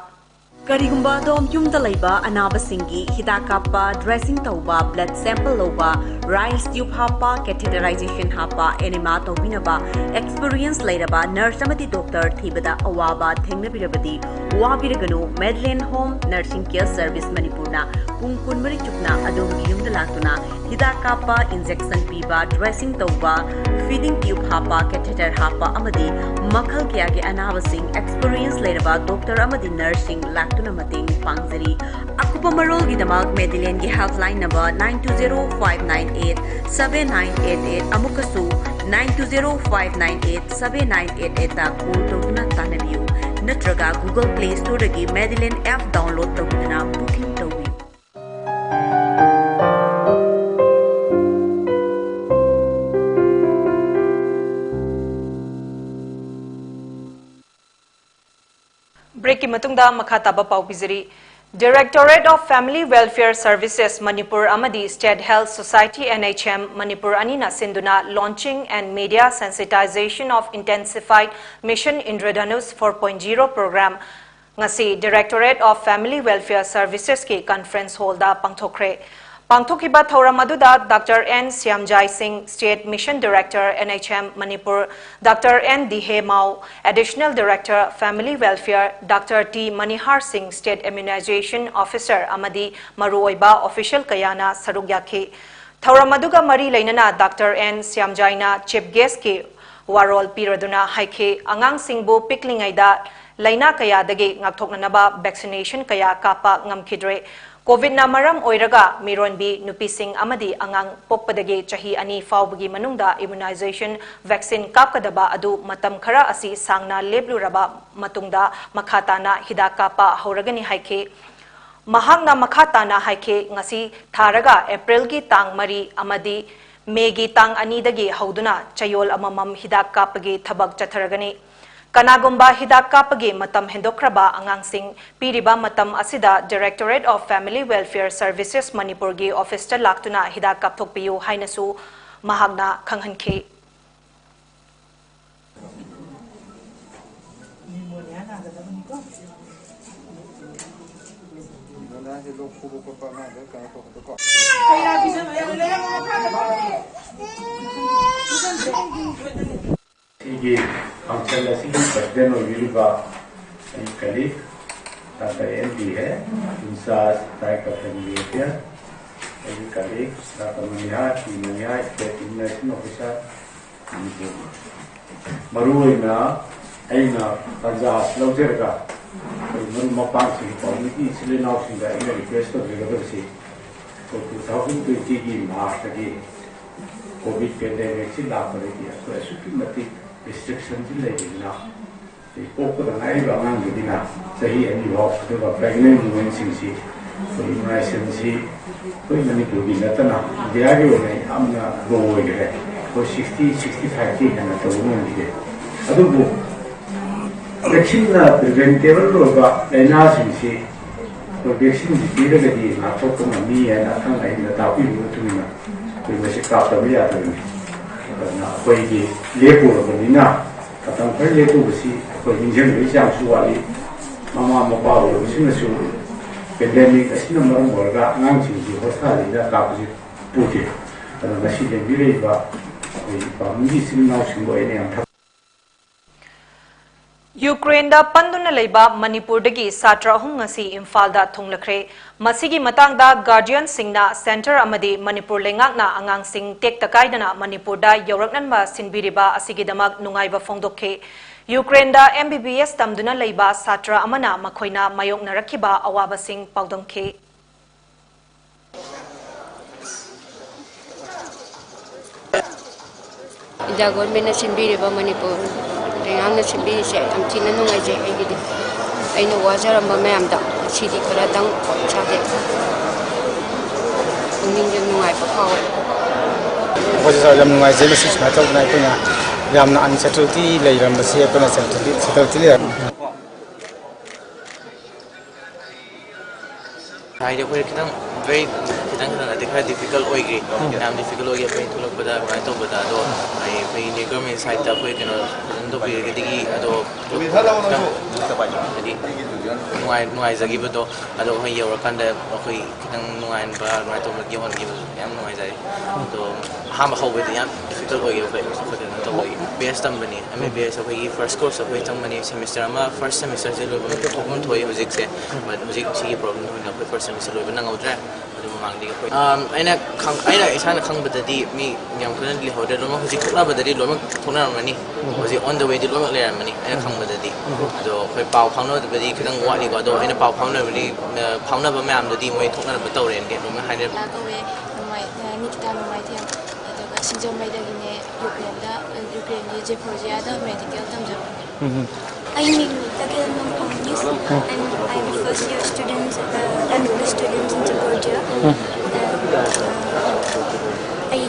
ꯀꯔꯤꯒꯨꯝꯕ ꯑꯗꯣꯝ ꯌꯨꯝꯗ ꯂꯩꯕ ꯑꯅꯥꯕꯁꯤꯡꯒꯤ ꯍꯤꯗꯥꯛ ꯀꯥꯞꯄ, ꯗ꯭ꯔꯦꯁꯤꯡ ꯇꯧꯕ, ꯕ꯭ꯂꯗ ꯁꯦꯝꯄꯜ ꯂꯧꯕ, ꯔꯥꯏꯁ ꯇ꯭ꯌꯨꯕ ꯍꯥꯞꯄ, ꯀꯦꯊꯦꯇꯔꯥꯏꯖꯦꯁꯟ ꯍꯥꯞꯄ, ꯑꯦꯅꯤꯃꯥ ꯇꯧꯕꯤꯅꯕ ꯑꯦꯛꯁꯄꯤꯔꯤꯌꯦꯟꯁ ꯂꯩꯔꯕ ꯅꯔꯁ ꯑꯃꯗꯤ ꯗꯣꯛꯇꯔ ꯊꯤꯕꯗ ꯑꯋꯥꯕ ꯊꯦꯡꯅꯕꯤꯔꯕꯗꯤ, ꯋꯥꯕꯤꯔꯒꯅꯨ꯫ ꯃꯦꯗꯂꯦꯟ ꯍꯣꯝ ꯅꯔꯁꯤꯡ ꯀꯦꯌꯔ ꯁꯔꯚꯤꯁ ꯃꯅꯤꯄꯨꯔꯅ ꯄꯨꯡ ꯀꯨꯟꯃꯔꯤ ꯆꯨꯞꯅ ꯑꯗꯣꯝꯒꯤ ꯌꯨꯝꯗ ꯂꯥꯛꯇꯨꯅ ꯍꯤꯗꯥꯛ ꯀꯥꯞꯄ, ꯏꯟꯖꯦꯛꯁꯟ ꯄꯤꯕ, ꯗ꯭ꯔꯦꯁꯤꯡ ꯇꯧꯕ, ꯐꯤꯗꯤꯡ ꯇ꯭ꯌꯨꯕ ꯍꯥꯞꯄ, ꯀꯦꯊꯦꯇꯔ ꯍꯥꯞꯄ ꯑꯃꯗꯤ ꯃꯈꯜ ꯀꯌꯥꯒꯤ ꯑꯅꯥꯕꯁꯤꯡ ꯑꯦꯛꯁꯄꯤꯔꯤꯌꯦꯟꯁ ꯂꯩꯔꯕ ꯗꯣꯛꯇꯔ ꯑꯃꯗꯤ ꯅꯔꯁꯁꯤꯡ ꯂꯥꯛꯇꯨꯅ ꯃꯇꯦꯡ ꯄꯥꯡꯖꯔꯤ꯫ ꯑꯀꯨꯞꯄ ꯃꯔꯣꯜꯒꯤꯗꯃꯛ ꯃꯦꯗꯤꯂꯦꯟꯒꯤ helpline number nine two zero five nine eight seven nine eight eight ꯑꯃꯨꯛꯀꯁꯨ nine two zero five nine eight seven nine eight eight call ꯇꯧꯗꯨꯅ ꯇꯥꯟꯅꯕꯤꯌꯨ, ꯅꯠꯇ꯭ꯔꯒ Google Play Storeꯗꯒꯤ ꯃꯦꯗꯤꯂꯦꯟ ꯑꯦꯞ ꯗꯥꯎꯟꯂꯣꯗ ꯇꯧꯗꯨꯅ ꯕꯨꯀꯤꯡ ꯇꯧꯕꯤꯌꯨ꯫ ꯕ꯭ꯔꯦꯛꯀꯤ ꯃꯇꯨꯡꯗ ꯃꯈꯥ ꯇꯥꯕ ꯄꯥꯎ ꯄꯤꯖꯔꯤ꯫ Directorate of Family Welfare Services Manipur ꯑꯃꯗꯤ State Health Society, N H M, Manipur ꯑꯅꯤꯅ ꯁꯤꯟꯗꯨꯅ Launching and Media Sensitization of Intensified Mission Indradhanush four point zero Program ꯉꯁꯤ Directorate of Family Welfare Servicesꯀꯤ Conference Hallꯗ ꯄꯥꯡꯊꯣꯛꯈ꯭ꯔꯦ꯫ ꯄꯥꯡꯊꯣꯛꯈꯤꯕ ꯊꯧꯔꯝ ꯑꯗꯨꯗ Doctor N ꯁ꯭ꯌꯥꯝꯖꯥꯏ ꯁꯤꯡ, State Mission Director, N H M Manipur, Doctor N Dihe Mao, Additional Director, Family Welfare, Doctor T Manihar Singh, State Immunization Officer ꯑꯃꯗꯤ ꯃꯔꯨꯑꯣꯏꯕ official ꯀꯌꯥꯅ ꯁꯔꯨꯛ ꯌꯥꯈꯤ꯫ ꯊꯧꯔꯝ ꯑꯗꯨꯒ ꯃꯔꯤ ꯂꯩꯅꯅ Doctor N ꯁ꯭ꯌꯥꯝꯖꯥꯏꯅ Chief Guestꯀꯤ ꯋꯥꯔꯣꯜ ꯄꯤꯔꯗꯨꯅ ꯍꯥꯏꯈꯤ, ꯑꯉꯥꯡꯁꯤꯡꯕꯨ ꯄꯤꯛꯂꯤꯉꯩꯗ ꯂꯥꯏꯅꯥ ꯀꯌꯥꯗꯒꯤ ꯉꯥꯛꯊꯣꯛꯅꯅꯕ vaccination ꯀꯌꯥ ꯀꯥꯞꯄ ꯉꯝꯈꯤꯗ꯭ꯔꯦ꯫ ꯀꯣꯚꯤꯗꯅ ꯃꯔꯝ ꯑꯣꯏꯔꯒ ꯃꯤꯔꯣꯟꯕꯤ ꯅꯨꯄꯤꯁꯤꯡ ꯑꯃꯗꯤ ꯑꯉꯥꯡ ꯄꯣꯛꯄꯗꯒꯤ ꯆꯍꯤ ꯑꯅꯤ ꯐꯥꯎꯕꯒꯤ ꯃꯅꯨꯡꯗ immunization vaccine ꯀꯥꯞꯀꯗꯕ ꯑꯗꯨ ꯃꯇꯝ ꯈꯔ ꯑꯁꯤ ꯁꯥꯡꯅ ꯂꯦꯞꯂꯨꯔꯕ ꯃꯇꯨꯡꯗ ꯃꯈꯥ ꯇꯥꯅ ꯍꯤꯗꯥꯛ ꯀꯥꯞꯄ ꯍꯧꯔꯒꯅꯤ ꯍꯥꯏꯈꯤ꯫ ꯃꯍꯥꯛꯅ ꯃꯈꯥ ꯇꯥꯅ ꯍꯥꯏꯈꯤ, ꯉꯁꯤ ꯊꯥꯔꯒ ꯑꯦꯄ꯭ꯔꯤꯜꯒꯤ ꯇꯥꯡ ꯃꯔꯤ ꯑꯃꯗꯤ ꯃꯦꯒꯤ ꯇꯥꯡ ꯑꯅꯤꯗꯒꯤ ꯍꯧꯗꯨꯅ ꯆꯌꯣꯜ ꯑꯃꯃꯝ ꯍꯤꯗꯥꯛ ꯀꯥꯞꯄꯒꯤ ꯊꯕꯛ ꯆꯠꯊꯔꯒꯅꯤ꯫ ꯀꯅꯥꯒꯨꯝꯕ ꯍꯤꯗꯥꯛ ꯀꯥꯞꯄꯒꯤ ꯃꯇꯝ ꯍꯦꯟꯗꯣꯛꯈ꯭ꯔꯕ ꯑꯉꯥꯡꯁꯤꯡ ꯄꯤꯔꯤꯕ ꯃꯇꯝ ꯑꯁꯤꯗ Directorate of Family Welfare Services ꯃꯅꯤꯄꯨꯔꯒꯤ officeꯇ ꯂꯥꯛꯇꯨꯅ ꯍꯤꯗꯥꯛ ꯀꯥꯞꯊꯣꯛꯄꯤꯌꯨ ꯍꯥꯏꯅꯁꯨ ꯃꯍꯥꯛꯅ ꯈꯪꯍꯟꯈꯤ꯫ ꯑꯩꯒꯤ function ꯑꯁꯤꯒꯤ president ꯑꯣꯏꯕꯤꯔꯤꯕ ꯑꯩ colleague Doctor N D ꯍꯦ, in charge Director Family Affairs, ꯑꯩꯒꯤ colleague Doctor Maniha, T Maniha, State Immunization Officer, Manipur. ꯃꯔꯨꯑꯣꯏꯅ ꯑꯩꯅ ꯇꯥꯟꯖꯥ ꯑꯁꯤ ꯂꯧꯖꯔꯒ ꯑꯩꯈꯣꯏ ꯃꯔꯨꯞ ꯃꯄꯥꯡꯁꯤꯡ, community ꯏꯆꯤꯜ ꯏꯅꯥꯎꯁꯤꯡꯗ ꯑꯩꯅ request ꯇꯧꯖꯒꯗꯕꯁꯤ, ꯑꯩꯈꯣꯏ two thousand twenty ꯒꯤ March ꯇꯒꯤ COVID pandemic ꯁꯤ ꯂꯥꯛꯄꯗꯒꯤ ꯑꯩꯈꯣꯏ ꯑꯁꯨꯛꯀꯤ ꯃꯇꯤꯛ restriction ꯁꯤ ꯂꯩꯕꯅꯤꯅ, ꯑꯩꯈꯣꯏ ꯄꯣꯛꯄꯗ ꯉꯥꯏꯔꯤꯕ ꯑꯉꯥꯡꯗꯒꯤꯅ ꯆꯍꯤ ꯑꯅꯤ ꯐꯥꯎ, ꯑꯗꯨꯒ pregnant women ꯁꯤꯡꯁꯤ ꯑꯩꯈꯣꯏ immunization ꯁꯤ ꯑꯩꯈꯣꯏ ꯃꯅꯤꯄꯨꯔꯒꯤ ꯅꯠꯇꯅ India ꯒꯤ ꯑꯣꯏꯅ ꯌꯥꯝꯅ low ꯑꯣꯏꯈ꯭ꯔꯦ꯫ ꯑꯩꯈꯣꯏ sixty, sixty five ꯇꯤ ꯍꯦꯟꯅ ꯇꯧꯕ ꯉꯝꯈꯤꯗꯦ꯫ ꯑꯗꯨꯕꯨ vaccine ꯅ preventable ꯑꯣꯏꯕ ꯂꯥꯏꯅꯥꯁꯤꯡꯁꯤ ꯑꯩꯈꯣꯏ vaccine ꯁꯤ ꯄꯤꯔꯒꯗꯤ ꯉꯥꯛꯊꯣꯛꯄ ꯉꯝꯃꯤ ꯍꯥꯏꯅ ꯑꯈꯪ ꯑꯍꯩꯅ ꯇꯥꯛꯄꯤꯕꯒꯤ ꯃꯇꯨꯡ ꯏꯟꯅ ꯑꯩꯈꯣꯏ ꯃꯁꯤ ꯀꯥꯞꯇꯕ ꯌꯥꯗꯕꯅꯤ꯫ ꯑꯗꯨꯅ ꯑꯩꯈꯣꯏꯒꯤ ꯂꯦꯞꯄꯨꯔꯕꯅꯤꯅ ꯃꯇꯝ ꯈꯔ ꯂꯦꯞꯄꯨꯕꯁꯤ ꯑꯩꯈꯣꯏ ꯅꯤꯡꯁꯤꯡꯕꯒꯤ ꯆꯥꯡꯁꯨ ꯋꯥꯠꯂꯤ꯫ ꯃꯃꯥ ꯃꯄꯥ ꯑꯣꯏꯕꯁꯤꯡꯅꯁꯨ ꯄꯦꯟꯗꯦꯃꯤꯛ ꯑꯁꯤꯅ ꯃꯔꯝ ꯑꯣꯏꯔꯒ ꯑꯉꯥꯡꯁꯤꯡꯁꯤ ꯍꯣꯁꯇꯥꯜꯁꯤꯗ ꯀꯥꯞꯄꯁꯤ ꯄꯨꯗꯦ꯫ ꯑꯗꯣ ꯉꯁꯤ ꯂꯩꯕꯤꯔꯤꯕ ꯑꯩꯈꯣꯏ ꯄꯥꯕꯨꯡꯒꯤ ꯏꯆꯤꯜ ꯏꯅꯥꯎꯁꯤꯡꯕꯨ ꯑꯩꯅ ꯌꯥꯝ ꯊꯥꯒꯠ- ꯌꯨꯀ꯭ꯔꯦꯟꯗ ꯄꯟꯗꯨꯅ ꯂꯩꯕ ꯃꯅꯤꯄꯨꯔꯗꯒꯤ ꯁꯥꯇ꯭ꯔ ꯑꯍꯨꯝ ꯉꯁꯤ ꯏꯝꯐꯥꯜꯗ ꯊꯨꯡꯂꯈ꯭ꯔꯦ꯫ ꯃꯁꯤꯒꯤ ꯃꯇꯥꯡꯗ ꯒꯥꯔꯗꯤꯌꯟꯁꯤꯡꯅ ꯁꯦꯟꯇꯔ ꯑꯃꯗꯤ ꯃꯅꯤꯄꯨꯔ ꯂꯩꯉꯥꯛꯅ ꯑꯉꯥꯡꯁꯤꯡ ꯇꯦꯛꯇ ꯀꯥꯏꯗꯅ ꯃꯅꯤꯄꯨꯔꯗ ꯌꯧꯔꯛꯅꯟꯕ ꯁꯤꯟꯕꯤꯔꯤꯕ ꯑꯁꯤꯒꯤꯗꯃꯛ ꯅꯨꯡꯉꯥꯏꯕ ꯐꯣꯡꯗꯣꯛꯈꯤ꯫ ꯌꯨꯀ꯭ꯔꯦꯟꯗ M B B S ꯇꯝꯗꯨꯅ ꯂꯩꯕ ꯁꯥꯇ꯭ꯔ ꯑꯃꯅ ꯃꯈꯣꯏꯅ ꯃꯥꯌꯣꯛꯅꯔꯛꯈꯤꯕ ꯑꯋꯥꯕꯁꯤꯡ ꯄꯥꯎꯗꯝꯈꯤ꯫ ꯏꯟꯗꯤꯌꯥ ꯒꯣꯔꯃꯦꯟꯅ ꯁꯤꯟꯕꯤꯔꯤꯕ ꯃꯅꯤꯄꯨꯔ ꯂꯩꯉꯥꯛꯅ ꯁꯤꯟꯕꯤꯔꯤꯁꯦ ꯌꯥꯝ ꯊꯤꯅ ꯅꯨꯡꯉꯥꯏꯖꯩ꯫ ꯑꯩꯒꯤꯗꯤ ꯑꯩꯅ ꯋꯥꯖꯔꯝꯕ ꯃꯌꯥꯝꯗꯣ ꯉꯁꯤꯗꯤ ꯈꯔꯗꯪ ꯏꯁꯥꯁꯦ ꯄꯨꯛꯅꯤꯡꯁꯦ ꯅꯨꯡꯉꯥꯏꯕ ꯐꯥꯎꯋꯦ꯫ ꯑꯩꯈꯣꯏꯁꯨ ꯌꯥꯝ ꯅꯨꯡꯉꯥꯏꯖꯩ꯫ ꯃꯁꯤ ꯁꯨꯃꯥꯏꯅ ꯇꯧꯗꯅ ꯑꯩꯈꯣꯏꯅ ꯌꯥꯝꯅ ꯑꯟꯁꯦꯇꯜꯇꯤ ꯂꯩꯔꯝꯕꯁꯤ ꯑꯩꯈꯣꯏꯅ ꯁꯦꯇꯜꯇꯤ ꯂꯩꯔꯝꯃꯤ꯫ ꯍꯥꯏꯗꯤ ꯑꯩꯈꯣꯏ ꯈꯤꯇꯪ ꯚꯦꯔꯤ ꯈꯤꯇꯪ ꯈꯤꯇꯪ ꯅꯠꯇꯦ, ꯈꯔ ꯗꯤꯐꯤꯀꯜꯠ ꯑꯣꯏꯈ꯭ꯔꯦ꯫ ꯎꯝ꯫ ꯌꯥꯝ ꯗꯤꯐꯤꯀꯜꯠ ꯑꯣꯏꯈꯤ ꯑꯩꯈꯣꯏ ꯊꯣꯛꯂꯛꯄꯗ ꯑꯗꯨꯃꯥꯏꯅ ꯇꯧꯕꯗ꯫ ꯑꯗꯣ ꯑꯩ, ꯑꯩꯈꯣꯏ ꯏꯟꯗꯤꯌꯥ ꯒꯣꯔꯃꯦꯟ ꯁꯥꯏꯠꯇ ꯑꯩꯈꯣꯏ ꯀꯩꯅꯣ ꯐꯖꯅ ꯇꯧꯕꯤꯔꯒꯗꯤ ꯑꯗꯣ ꯈꯤꯇꯪ ꯍꯥꯏꯗꯤ ꯅꯨꯡꯉꯥꯏ-, ꯅꯨꯡꯉꯥꯏꯖꯈꯤꯕꯗꯣ꯫ ꯑꯗꯣ ꯑꯩꯈꯣꯏ ꯌꯧꯔꯀꯥꯟꯗ ꯑꯩꯈꯣꯏ ꯈꯤꯇꯪ ꯅꯨꯡꯉꯥꯏꯕ ꯑꯗꯨꯃꯥꯏꯅ ꯇꯧꯕ ꯌꯧꯍꯟꯈꯤꯕꯗꯣ ꯌꯥꯝ ꯅꯨꯡꯉꯥꯏꯖꯔꯦ꯫ ꯑꯗꯣ ꯑꯍꯥꯟꯕ ꯍꯧꯕꯗꯤ ꯌꯥꯝ ꯗꯤꯐꯤꯀꯜꯠ ꯑꯣꯏꯈꯤꯕ ꯑꯩꯈꯣꯏ ꯀꯩꯅꯣ ꯇꯧꯕꯒꯤ꯫ ꯕꯤ ꯑꯦꯁ ꯇꯝꯕꯅꯤ, ꯑꯦꯝ ꯕꯤ ꯕꯤ ꯑꯦꯁ ꯑꯩꯈꯣꯏꯒꯤ ꯐꯥꯔꯁ ꯀꯣꯔꯁ ꯑꯩꯈꯣꯏ ꯆꯪꯕꯅꯤ꯫ ꯁꯦꯃꯤꯁꯇꯔ ꯑꯃ, ꯐꯥꯔꯁ ꯁꯦꯃꯤꯁꯇꯔꯁꯦ ꯂꯣꯏꯕ ꯊꯣꯛꯐꯝ ꯊꯣꯛꯏ ꯍꯧꯖꯤꯛꯁꯦ꯫ But ꯍꯧꯖꯤꯛ ꯁꯤꯒꯤ ꯄ꯭ꯔꯣꯕ꯭ꯂꯦꯝ ꯑꯣꯏꯅ ꯑꯩꯈꯣꯏ ꯐꯥꯔꯁ ꯁꯦꯃꯤꯁꯇꯔ ꯂꯣꯏꯕ ꯅꯪꯍꯧꯗ꯭ꯔꯦ꯫ ꯑꯗꯨ ꯃꯃꯥꯡꯗꯒꯤ ꯑꯩꯈꯣꯏ, ꯑꯝ, ꯑꯩꯅ ꯈꯪ-, ꯑꯩꯅ ꯏꯁꯥꯅ ꯈꯪꯕꯗꯗꯤ ꯃꯤ ꯌꯥꯝ ꯀꯟꯅ ꯂꯩꯍꯧꯗ꯭ꯔꯦ꯫ ꯂꯣꯏꯅꯃꯛ ꯍꯧꯖꯤꯛ ꯊꯣꯛꯅꯕꯗꯗꯤ ꯂꯣꯏꯅꯃꯛ ꯊꯣꯛꯅꯔꯝꯃꯅꯤ꯫ ꯎꯝ꯫ ꯍꯧꯖꯤꯛ on the way ꯗꯤ ꯂꯣꯏꯅꯃꯛ ꯂꯩꯔꯝꯃꯅꯤ ꯑꯩꯅ ꯎꯝ꯫ ꯈꯪꯕꯗꯗꯤ꯫ ꯎꯝ꯫ ꯑꯗꯣ ꯑꯩꯈꯣꯏ ꯄꯥꯎ ꯐꯥꯎꯅꯕꯗꯤ ꯈꯤꯇꯪ ꯋꯥꯠꯂꯤꯀꯣ꯫ ꯑꯗꯣ ꯑꯩꯅ ꯄꯥꯎ ꯐꯥꯎꯅꯕꯗꯤ, ꯑ, ꯐꯥꯎꯅꯕ ꯃꯌꯥꯝꯗꯨꯗꯤ ꯃꯣꯏ ꯊꯣꯛꯅꯅꯕ ꯇꯧꯔꯦꯅ ꯂꯣꯏꯅꯃꯛ ꯍꯥꯏꯅꯔꯦ꯫ ꯀꯧꯋꯦ, ꯅꯣꯡꯃꯥꯏ-, ꯑ, ꯅꯤꯀꯤꯇꯥ ꯅꯣꯡꯃꯥꯏꯊꯦꯝ꯫ ꯑꯗꯨꯒ ꯁꯤꯡꯖꯃꯩꯗꯒꯤꯅꯦ, ꯌꯨꯀ꯭ꯔꯦꯟꯗ, ꯑ, ꯌꯨꯀ꯭ꯔꯦꯟꯒꯤ ꯖꯦꯄꯣꯔꯖꯤꯌꯥꯗ ꯃꯦꯗꯤꯀꯦꯜ ꯇꯝꯖꯕꯅꯦ꯫ ꯎꯝ꯫ ꯑꯩ ꯃꯤꯡ ꯇꯈꯦꯜ ꯃꯪꯐꯝꯅꯤ꯫ ꯎꯝ꯫ And I'm a first year student, uh, M B B S student in Georgia꯫ Um. And, uh, ꯑꯩ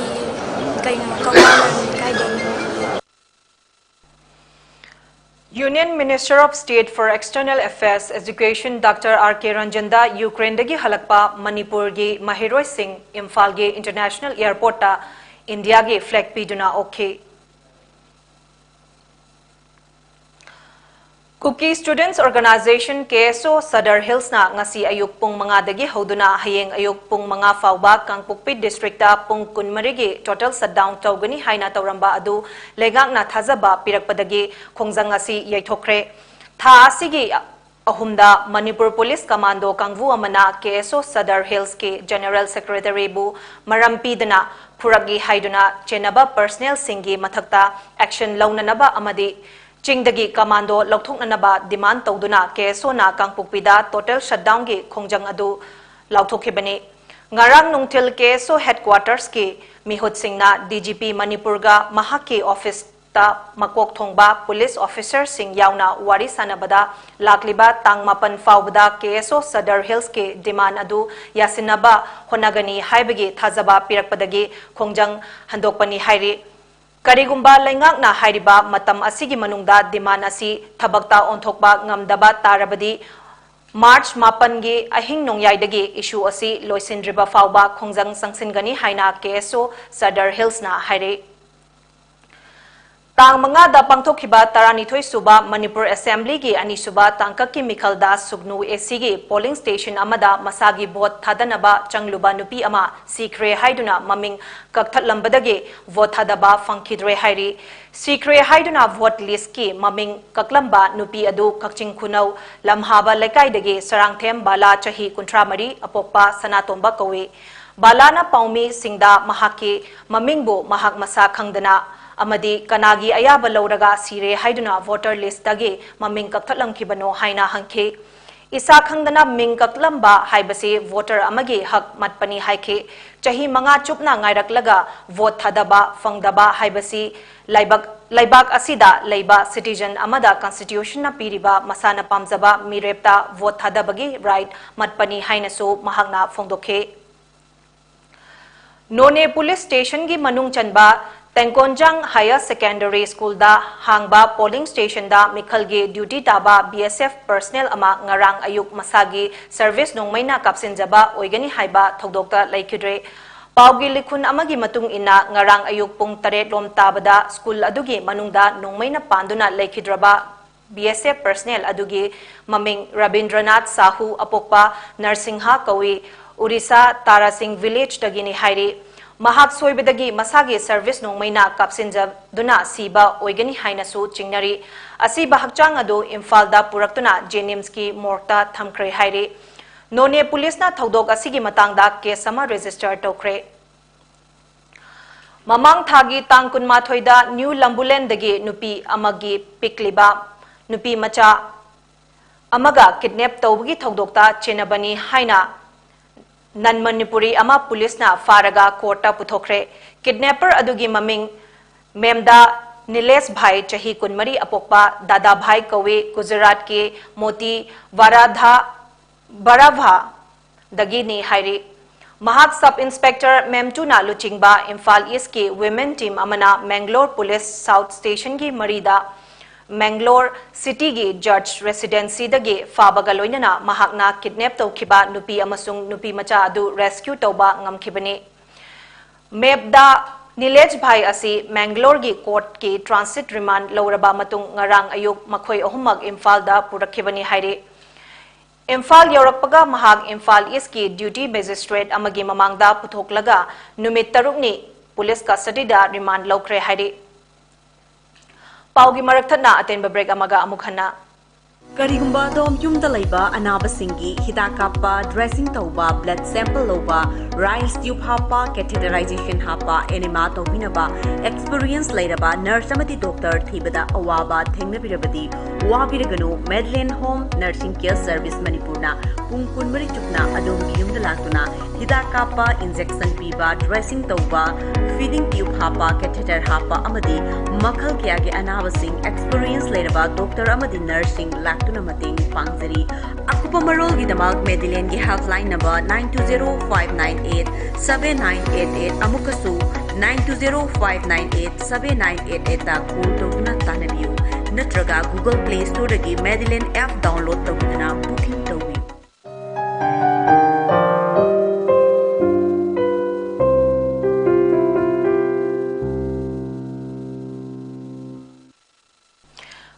ꯀꯩꯅꯣ, ꯀꯛꯋꯥ ꯂꯩꯀꯥꯏꯗꯩꯅꯦ꯫ Union Minister of State for External Affairs, Education, Doctor R K ꯔꯟꯖꯟꯗ ꯌꯨꯀ꯭ꯔꯦꯟꯗꯒꯤ ꯍꯜꯂꯛꯄ ꯃꯅꯤꯄꯨꯔꯒꯤ ꯃꯍꯩꯔꯣꯏꯁꯤꯡ ꯏꯝꯐꯥꯜꯒꯤ ꯏꯟꯇꯔꯅꯦꯁꯅꯦꯜ ꯑꯦꯌꯔꯄꯣꯔꯠꯇ ꯏꯟꯗꯤꯌꯥꯒꯤ ꯐ꯭ꯂꯦꯒ ꯄꯤꯗꯨꯅ ꯑꯣꯛꯈꯤ꯫ Kuki Students Organization, K S O, Sadar Hillsꯅ ꯉꯁꯤ ꯑꯌꯨꯛ ꯄꯨꯡ ꯃꯉꯥꯗꯒꯤ ꯍꯧꯗꯨꯅ ꯍꯌꯦꯡ ꯑꯌꯨꯛ ꯄꯨꯡ ꯃꯉꯥ ꯐꯥꯎꯕ ꯀꯥꯡꯄꯣꯛꯄꯤ districtꯇ ꯄꯨꯡ ꯀꯨꯟꯃꯔꯤꯒꯤ total shutdown ꯇꯧꯒꯅꯤ ꯍꯥꯏꯅ ꯇꯧꯔꯝꯕ ꯑꯗꯨ ꯂꯩꯉꯥꯛꯅ ꯊꯥꯖꯕ ꯄꯤꯔꯛꯄꯗꯒꯤ ꯈꯣꯡꯖꯪ ꯑꯁꯤ ꯌꯩꯊꯣꯛꯈ꯭ꯔꯦ꯫ ꯊꯥ ꯑꯁꯤꯒꯤ ꯑꯍꯨꯝꯗ ꯃꯅꯤꯄꯨꯔ Police Commando ꯀꯥꯡꯕꯨ ꯑꯃꯅ K S O Sadar Hillsꯀꯤ General Secretaryꯕꯨ ꯃꯔꯝ ꯄꯤꯗꯅ ꯐꯨꯔꯛꯏ ꯍꯥꯏꯗꯨꯅ ꯆꯦꯟꯅꯕ personnelꯁꯤꯡꯒꯤ ꯃꯊꯛꯇ action ꯂꯧꯅꯅꯕ ꯑꯃꯗꯤ ꯆꯤꯡꯗꯒꯤ commando ꯂꯧꯊꯣꯛꯅꯅꯕ demand ꯇꯧꯗꯨꯅ K S Oꯅ ꯀꯥꯡꯄꯣꯛꯄꯤꯗ total shutdownꯒꯤ ꯈꯣꯡꯖꯪ ꯑꯗꯨ ꯂꯥꯎꯊꯣꯛꯈꯤꯕꯅꯤ꯫ ꯉꯔꯥꯡ ꯅꯨꯡꯊꯤꯜ K S O headquartersꯀꯤ ꯃꯤꯍꯨꯠꯁꯤꯡꯅ D G P ꯃꯅꯤꯄꯨꯔꯒ ꯃꯍꯥꯛꯀꯤ officeꯇ ꯃꯀꯣꯛ ꯊꯣꯡꯕ police officerꯁꯤꯡ ꯌꯥꯎꯅ ꯋꯥꯔꯤ ꯁꯥꯟꯅꯕꯗ ꯂꯥꯛꯂꯤꯕ ꯇꯥꯡ ꯃꯥꯄꯟ ꯐꯥꯎꯕꯗ K S O Sadar Hillsꯀꯤ demand ꯑꯗꯨ ꯌꯥꯁꯤꯟꯅꯕ ꯍꯣꯠꯅꯒꯅꯤ ꯍꯥꯏꯕꯒꯤ ꯊꯥꯖꯕ ꯄꯤꯔꯛꯄꯗꯒꯤ ꯈꯣꯡꯖꯪ ꯍꯟꯗꯣꯛꯄꯅꯤ ꯍꯥꯏꯔꯤ꯫ ꯀꯔꯤꯒꯨꯝꯕ ꯂꯩꯉꯥꯛꯅ ꯍꯥꯏꯔꯤꯕ ꯃꯇꯝ ꯑꯁꯤꯒꯤ ꯃꯅꯨꯡꯗ demand ꯑꯁꯤ ꯊꯕꯛꯇ ꯑꯣꯟꯊꯣꯛꯄ ꯉꯝꯗꯕ ꯇꯥꯔꯕꯗꯤ, March ꯃꯥꯄꯟꯒꯤ ꯑꯍꯤꯡ ꯅꯣꯡꯌꯥꯏꯗꯒꯤ issue ꯑꯁꯤ ꯂꯣꯏꯁꯤꯟꯗ꯭ꯔꯤꯕ ꯐꯥꯎꯕ ꯈꯣꯡꯖꯪ ꯆꯪꯁꯤꯟꯒꯅꯤ ꯍꯥꯏꯅ K S O Sadar Hillsꯅ ꯍꯥꯏꯔꯤ꯫ ꯇꯥꯡ ꯃꯉꯥꯗ ꯄꯥꯡꯊꯣꯛꯈꯤꯕ ꯇꯔꯥꯅꯤꯊꯣꯏ ꯁꯨꯕ ꯃꯅꯤꯄꯨꯔ Assemblyꯒꯤ ꯑꯅꯤꯁꯨꯕ ꯇꯥꯡꯀꯛꯀꯤ ꯃꯤꯈꯜꯗ ꯁꯨꯒꯅꯨ ACꯒꯤ polling station ꯑꯃꯗ ꯃꯁꯥꯒꯤ vote ꯊꯥꯗꯅꯕ ꯆꯪꯂꯨꯕ ꯅꯨꯄꯤ ꯑꯃ ꯁꯤꯈ꯭ꯔꯦ ꯍꯥꯏꯗꯨꯅ ꯃꯃꯤꯡ ꯀꯛꯊꯠꯂꯝꯕꯗꯒꯤ vote ꯊꯥꯗꯕ ꯐꯪꯈꯤꯗ꯭ꯔꯦ ꯍꯥꯏꯔꯤ꯫ ꯁꯤꯈ꯭ꯔꯦ ꯍꯥꯏꯗꯨꯅ vote listꯀꯤ ꯃꯃꯤꯡ ꯀꯛꯂꯝꯕ ꯅꯨꯄꯤ ꯑꯗꯨ ꯀꯛꯆꯤꯡ ꯈꯨꯅꯧ ꯂꯝꯍꯥꯕ ꯂꯩꯀꯥꯏꯗꯒꯤ ꯁꯔꯥꯡꯊꯦꯝ ꯕꯥꯂꯥ, ꯆꯍꯤ ꯀꯨꯟꯊ꯭ꯔꯥ ꯃꯔꯤ, ꯑꯄꯣꯛꯄ ꯁꯅꯥꯇꯣꯝꯕ ꯀꯧꯏ꯫ ꯕꯥꯂꯥꯅ ꯄꯥꯎꯃꯤꯁꯤꯡꯗ ꯃꯍꯥꯛꯀꯤ ꯃꯃꯤꯡꯕꯨ ꯃꯍꯥꯛ ꯃꯁꯥ ꯈꯪꯗꯅ ꯑꯃꯗꯤ ꯀꯅꯥꯒꯤ ꯑꯌꯥꯕ ꯂꯧꯔꯒ ꯁꯤꯔꯦ ꯍꯥꯏꯗꯨꯅ voter listꯇꯒꯤ ꯃꯃꯤꯡ ꯀꯛꯊꯠꯂꯝꯈꯤꯕꯅꯣ ꯍꯥꯏꯅ ꯍꯪꯈꯤ꯫ ꯏꯁꯥ ꯈꯪꯗꯅ ꯃꯤꯡ ꯀꯛꯂꯝꯕ ꯍꯥꯏꯕꯁꯤ voter ꯑꯃꯒꯤ ꯍꯛ ꯃꯠꯄꯅꯤ ꯍꯥꯏꯈꯤ꯫ ꯆꯍꯤ ꯃꯉꯥ ꯆꯨꯞꯅ ꯉꯥꯏꯔꯛꯂꯒ vote ꯊꯥꯗꯕ ꯐꯪꯗꯕ ꯍꯥꯏꯕꯁꯤ ꯂꯩꯕꯥꯛ, ꯂꯩꯕꯥꯛ ꯑꯁꯤꯗ ꯂꯩꯕ citizen ꯑꯃꯗ constitutionꯅ ꯄꯤꯔꯤꯕ ꯃꯁꯥꯅ ꯄꯥꯝꯖꯕ ꯃꯤꯔꯦꯞꯇ vote ꯊꯥꯗꯕꯒꯤ right ꯃꯠꯄꯅꯤ ꯍꯥꯏꯅꯁꯨ ꯃꯍꯥꯛꯅ ꯐꯣꯡꯗꯣꯛꯈꯤ꯫ ꯅꯣꯅꯦ police stationꯒꯤ ꯃꯅꯨꯡ ꯆꯟꯕ ꯇꯦꯡꯀꯣꯟꯖꯥꯡ Higher Secondary Schoolꯗ ꯍꯥꯡꯕ polling stationꯗ ꯃꯤꯈꯜꯒꯤ duty ꯇꯥꯕ B S F personnel ꯑꯃ ꯉꯔꯥꯡ ꯑꯌꯨꯛ ꯃꯁꯥꯒꯤ service ꯅꯣꯡꯃꯩꯅ ꯀꯥꯞꯁꯤꯟꯖꯕ ꯑꯣꯏꯒꯅꯤ ꯍꯥꯏꯕ ꯊꯧꯗꯣꯛꯇ ꯂꯩꯈꯤꯗ꯭ꯔꯦ꯫ ꯄꯥꯎꯒꯤ ꯂꯤꯈꯨꯟ ꯑꯃꯒꯤ ꯃꯇꯨꯡ ꯏꯟꯅ, ꯉꯔꯥꯡ ꯑꯌꯨꯛ ꯄꯨꯡ ꯇꯔꯦꯠ ꯂꯣꯝ ꯇꯥꯕꯗ school ꯑꯗꯨꯒꯤ ꯃꯅꯨꯡꯗ ꯅꯣꯡꯃꯩꯅ ꯄꯥꯟꯗꯨꯅ ꯂꯩꯈꯤꯗ꯭ꯔꯕ B S F personnel ꯑꯗꯨꯒꯤ ꯃꯃꯤꯡ ꯔꯕꯤꯟꯗ꯭ꯔꯅꯥꯊ ꯁꯥꯍꯨ, ꯑꯄꯣꯛꯄ ꯅꯔꯁꯤꯡꯍ ꯀꯧꯏ, ꯎꯔꯤꯁꯥ ꯇꯥꯔꯥꯁꯤꯡ ꯚꯤꯂꯦꯖꯇꯒꯤꯅꯤ ꯍꯥꯏꯔꯤ꯫ ꯃꯍꯥꯛ ꯁꯣꯏꯕꯗꯒꯤ ꯃꯁꯥꯒꯤ ꯁꯔꯚꯤꯁ ꯅꯣꯡꯃꯩꯅ ꯀꯥꯞꯁꯤꯟꯖꯗꯨꯅ ꯁꯤꯕ ꯑꯣꯏꯒꯅꯤ ꯍꯥꯏꯅꯁꯨ ꯆꯤꯡꯅꯔꯤ꯫ ꯑꯁꯤꯕ ꯍꯛꯆꯥꯡ ꯑꯗꯨ ꯏꯝꯐꯥꯜꯗ ꯄꯨꯔꯛꯇꯨꯅ ꯖꯦꯅꯤꯝꯁꯀꯤ ꯃꯣꯔꯒꯇ ꯊꯝꯈ꯭ꯔꯦ ꯍꯥꯏꯔꯤ꯫ ꯅꯣꯅꯦ ꯄꯨꯂꯤꯁꯅ ꯊꯧꯗꯣꯛ ꯑꯁꯤꯒꯤ ꯃꯇꯥꯡꯗ ꯀꯦꯁ ꯑꯃ ꯔꯦꯖꯤꯁꯇꯔ ꯇꯧꯈ꯭ꯔꯦ꯫ ꯃꯃꯥꯡ ꯊꯥꯒꯤ ꯇꯥꯡ ꯀꯨꯟꯃꯥꯊꯣꯏꯗ ꯅ꯭ꯌꯨ ꯂꯝꯕꯨꯂꯦꯟꯗꯒꯤ ꯅꯨꯄꯤ ꯑꯃꯒꯤ ꯄꯤꯛꯂꯤꯕ ꯅꯨꯄꯤ ꯃꯆꯥ ꯑꯃꯒ ꯀꯤꯗꯅꯦꯞ ꯇꯧꯕꯒꯤ ꯊꯧꯗꯣꯛꯇ ꯆꯦꯟꯅꯕꯅꯤ ꯍꯥꯏꯅ ꯅꯟ ꯃꯅꯤꯄꯨꯔꯤ ꯑꯃ ꯄꯨꯂꯤꯁꯅ ꯐꯥꯔꯒ ꯀꯣꯔꯠꯇ ꯄꯨꯊꯣꯛꯈ꯭ꯔꯦ꯫ ꯀꯤꯗꯅꯦꯄꯔ ꯑꯗꯨꯒꯤ ꯃꯃꯤꯡ ꯃꯦꯝꯗꯥ ꯅꯤꯂꯦꯁ ꯚꯥꯏ, ꯆꯍꯤ ꯀꯨꯟꯃꯔꯤ, ꯑꯄꯣꯛꯄ ꯗꯥꯗꯥ ꯚꯥꯏ ꯀꯧꯏ, ꯒꯨꯖꯔꯥꯠꯀꯤ ꯃꯣꯇꯤ ꯕꯥꯔꯥꯙꯥ, ꯕꯥꯔꯥꯚꯥꯗꯒꯤꯅꯤ ꯍꯥꯏꯔꯤ꯫ ꯃꯍꯥꯛ ꯁꯕ ꯏꯟꯁꯄꯦꯛꯇꯔ ꯃꯦꯝꯇꯨꯅ ꯂꯨꯆꯤꯡꯕ ꯏꯝꯐꯥꯜ ꯏꯁꯀꯤ ꯋꯤꯃꯦꯟ ꯇꯤꯝ ꯑꯃꯅ ꯃꯦꯡꯒꯂꯣꯔ ꯄꯨꯂꯤꯁ ꯁꯥꯎꯠ ꯁ꯭ꯇꯦꯁꯟꯒꯤ ꯃꯔꯤꯗ ꯃꯦꯡꯒꯂꯣꯔ ꯁꯤꯇꯤꯒꯤ ꯖꯖ ꯔꯦꯁꯤꯗꯦꯟꯁꯤꯗꯒꯤ ꯐꯥꯕꯒ ꯂꯣꯏꯅꯅ ꯃꯍꯥꯛꯅ ꯀꯤꯗꯅꯦꯞ ꯇꯧꯈꯤꯕ ꯅꯨꯄꯤ ꯑꯃꯁꯨꯡ ꯅꯨꯄꯤ ꯃꯆꯥ ꯑꯗꯨ ꯔꯦꯁꯀ꯭ꯌꯨ ꯇꯧꯕ ꯉꯝꯈꯤꯕꯅꯤ꯫ ꯃꯦꯞꯗ ꯅꯤꯂꯦꯖ ꯚꯥꯏ ꯑꯁꯤ ꯃꯦꯡꯒꯂꯣꯔꯒꯤ ꯀꯣꯔꯠꯀꯤ ꯇ꯭ꯔꯥꯟꯁꯤꯠ ꯔꯤꯃꯥꯟ ꯂꯧꯔꯕ ꯃꯇꯨꯡ ꯉꯔꯥꯡ ꯑꯌꯨꯛ ꯃꯈꯣꯏ ꯑꯍꯨꯝꯃꯛ ꯏꯝꯐꯥꯜꯗ ꯄꯨꯔꯛꯈꯤꯕꯅꯤ ꯍꯥꯏꯔꯤ꯫ ꯏꯝꯐꯥꯜ ꯌꯧꯔꯛꯄꯒ ꯃꯍꯥꯛ ꯏꯝꯐꯥꯜ ꯏꯁꯀꯤ ꯗ꯭ꯌꯨꯇꯤ ꯃꯦꯖꯤꯁꯇ꯭ꯔꯦꯠ ꯑꯃꯒꯤ ꯃꯃꯥꯡꯗ ꯄꯨꯊꯣꯛꯂꯒ ꯅꯨꯃꯤꯠ ꯇꯔꯨꯛꯅꯤ ꯄꯨꯂꯤꯁ ꯀꯁꯇꯗꯤꯗ ꯔꯤꯃꯥꯟ ꯂꯧꯈ꯭ꯔꯦ ꯍꯥꯏꯔꯤ꯫ ꯄꯥꯎꯒꯤ ꯃꯔꯛ ꯊꯠꯅ ꯑꯇꯦꯟꯕ ꯕ꯭ꯔꯦꯛ ꯑꯃꯒ ꯑꯃꯨꯛ ꯍꯟꯅ꯫ ꯀꯔꯤꯒꯨꯝꯕ ꯑꯗꯣꯝ ꯌꯨꯝꯗ ꯂꯩꯕ ꯑꯅꯥꯕꯁꯤꯡꯒꯤ ꯍꯤꯗꯥꯛ ꯀꯥꯞꯄ, ꯗ꯭ꯔꯦꯁꯤꯡ ꯇꯧꯕ, ꯕ꯭ꯂꯗ ꯁꯦꯝꯄꯜ ꯂꯧꯕ, ꯔꯥꯏꯁ ꯇ꯭ꯌꯨꯕ ꯍꯥꯞꯄ, ꯀꯦꯊꯦꯇꯔꯥꯏꯖꯦꯁꯟ ꯍꯥꯞꯄ, ꯑꯦꯅꯦꯃꯥ ꯇꯧꯕꯤꯅꯕ ꯑꯦꯛꯁꯄꯤꯔꯤꯌꯦꯟꯁ ꯂꯩꯔꯕ ꯅꯔꯁ ꯑꯃꯗꯤ ꯗꯣꯛꯇꯔ ꯊꯤꯕꯗ ꯑꯋꯥꯕ ꯊꯦꯡꯅꯕꯤꯔꯕꯗꯤ ꯋꯥꯕꯤꯔꯒꯅꯨ꯫ ꯃꯦꯗꯂꯦꯟ ꯍꯣꯝ ꯅꯔꯁꯤꯡ ꯀꯦꯌꯔ ꯁꯔꯚꯤꯁ ꯃꯅꯤꯄꯨꯔꯅ ꯄꯨꯡ ꯀꯨꯟꯃꯔꯤ ꯆꯨꯞꯅ ꯑꯗꯣꯝꯒꯤ ꯌꯨꯝꯗ ꯂꯥꯛꯇꯨꯅ ꯍꯤꯗꯥꯛ ꯀꯥꯞꯄ, ꯏꯟꯖꯦꯛꯁꯟ ꯄꯤꯕ, ꯗ꯭ꯔꯦꯁꯤꯡ ꯇꯧꯕ, ꯐꯤꯗꯤꯡ ꯇ꯭ꯌꯨꯕ ꯍꯥꯞꯄ, ꯀꯦꯊꯦꯇꯔ ꯍꯥꯞꯄ ꯑꯃꯗꯤ ꯃꯈꯜ ꯀꯌꯥꯒꯤ ꯑꯅꯥꯕꯁꯤꯡ ꯑꯦꯛꯁꯄꯤꯔꯤꯌꯦꯟꯁ ꯂꯩꯔꯕ ꯗꯣꯛꯇꯔ ꯑꯃꯗꯤ ꯅꯔꯁꯁꯤꯡ ꯂꯥꯛꯇꯨꯅ ꯃꯇꯦꯡ ꯄꯥꯡꯖꯔꯤ꯫ ꯑꯀꯨꯞꯄ ꯃꯔꯣꯜꯒꯤꯗꯃꯛ ꯃꯦꯗꯤꯂꯦꯟꯒꯤ helpline number nine two zero five nine eight seven nine eight eight ꯑꯃꯨꯛꯀꯁꯨ nine two zero five nine eight seven nine eight eight call ꯇꯧꯗꯨꯅ ꯇꯥꯟꯅꯕꯤꯌꯨ, ꯅꯠꯇ꯭ꯔꯒ Google Play Storeꯗꯒꯤ ꯃꯦꯗꯤꯂꯦꯟ ꯑꯦꯞ ꯗꯥꯎꯟꯂꯣꯗ ꯇꯧꯗꯨꯅ ꯕꯨꯀꯤꯡ ꯇꯧꯕꯤꯌꯨ꯫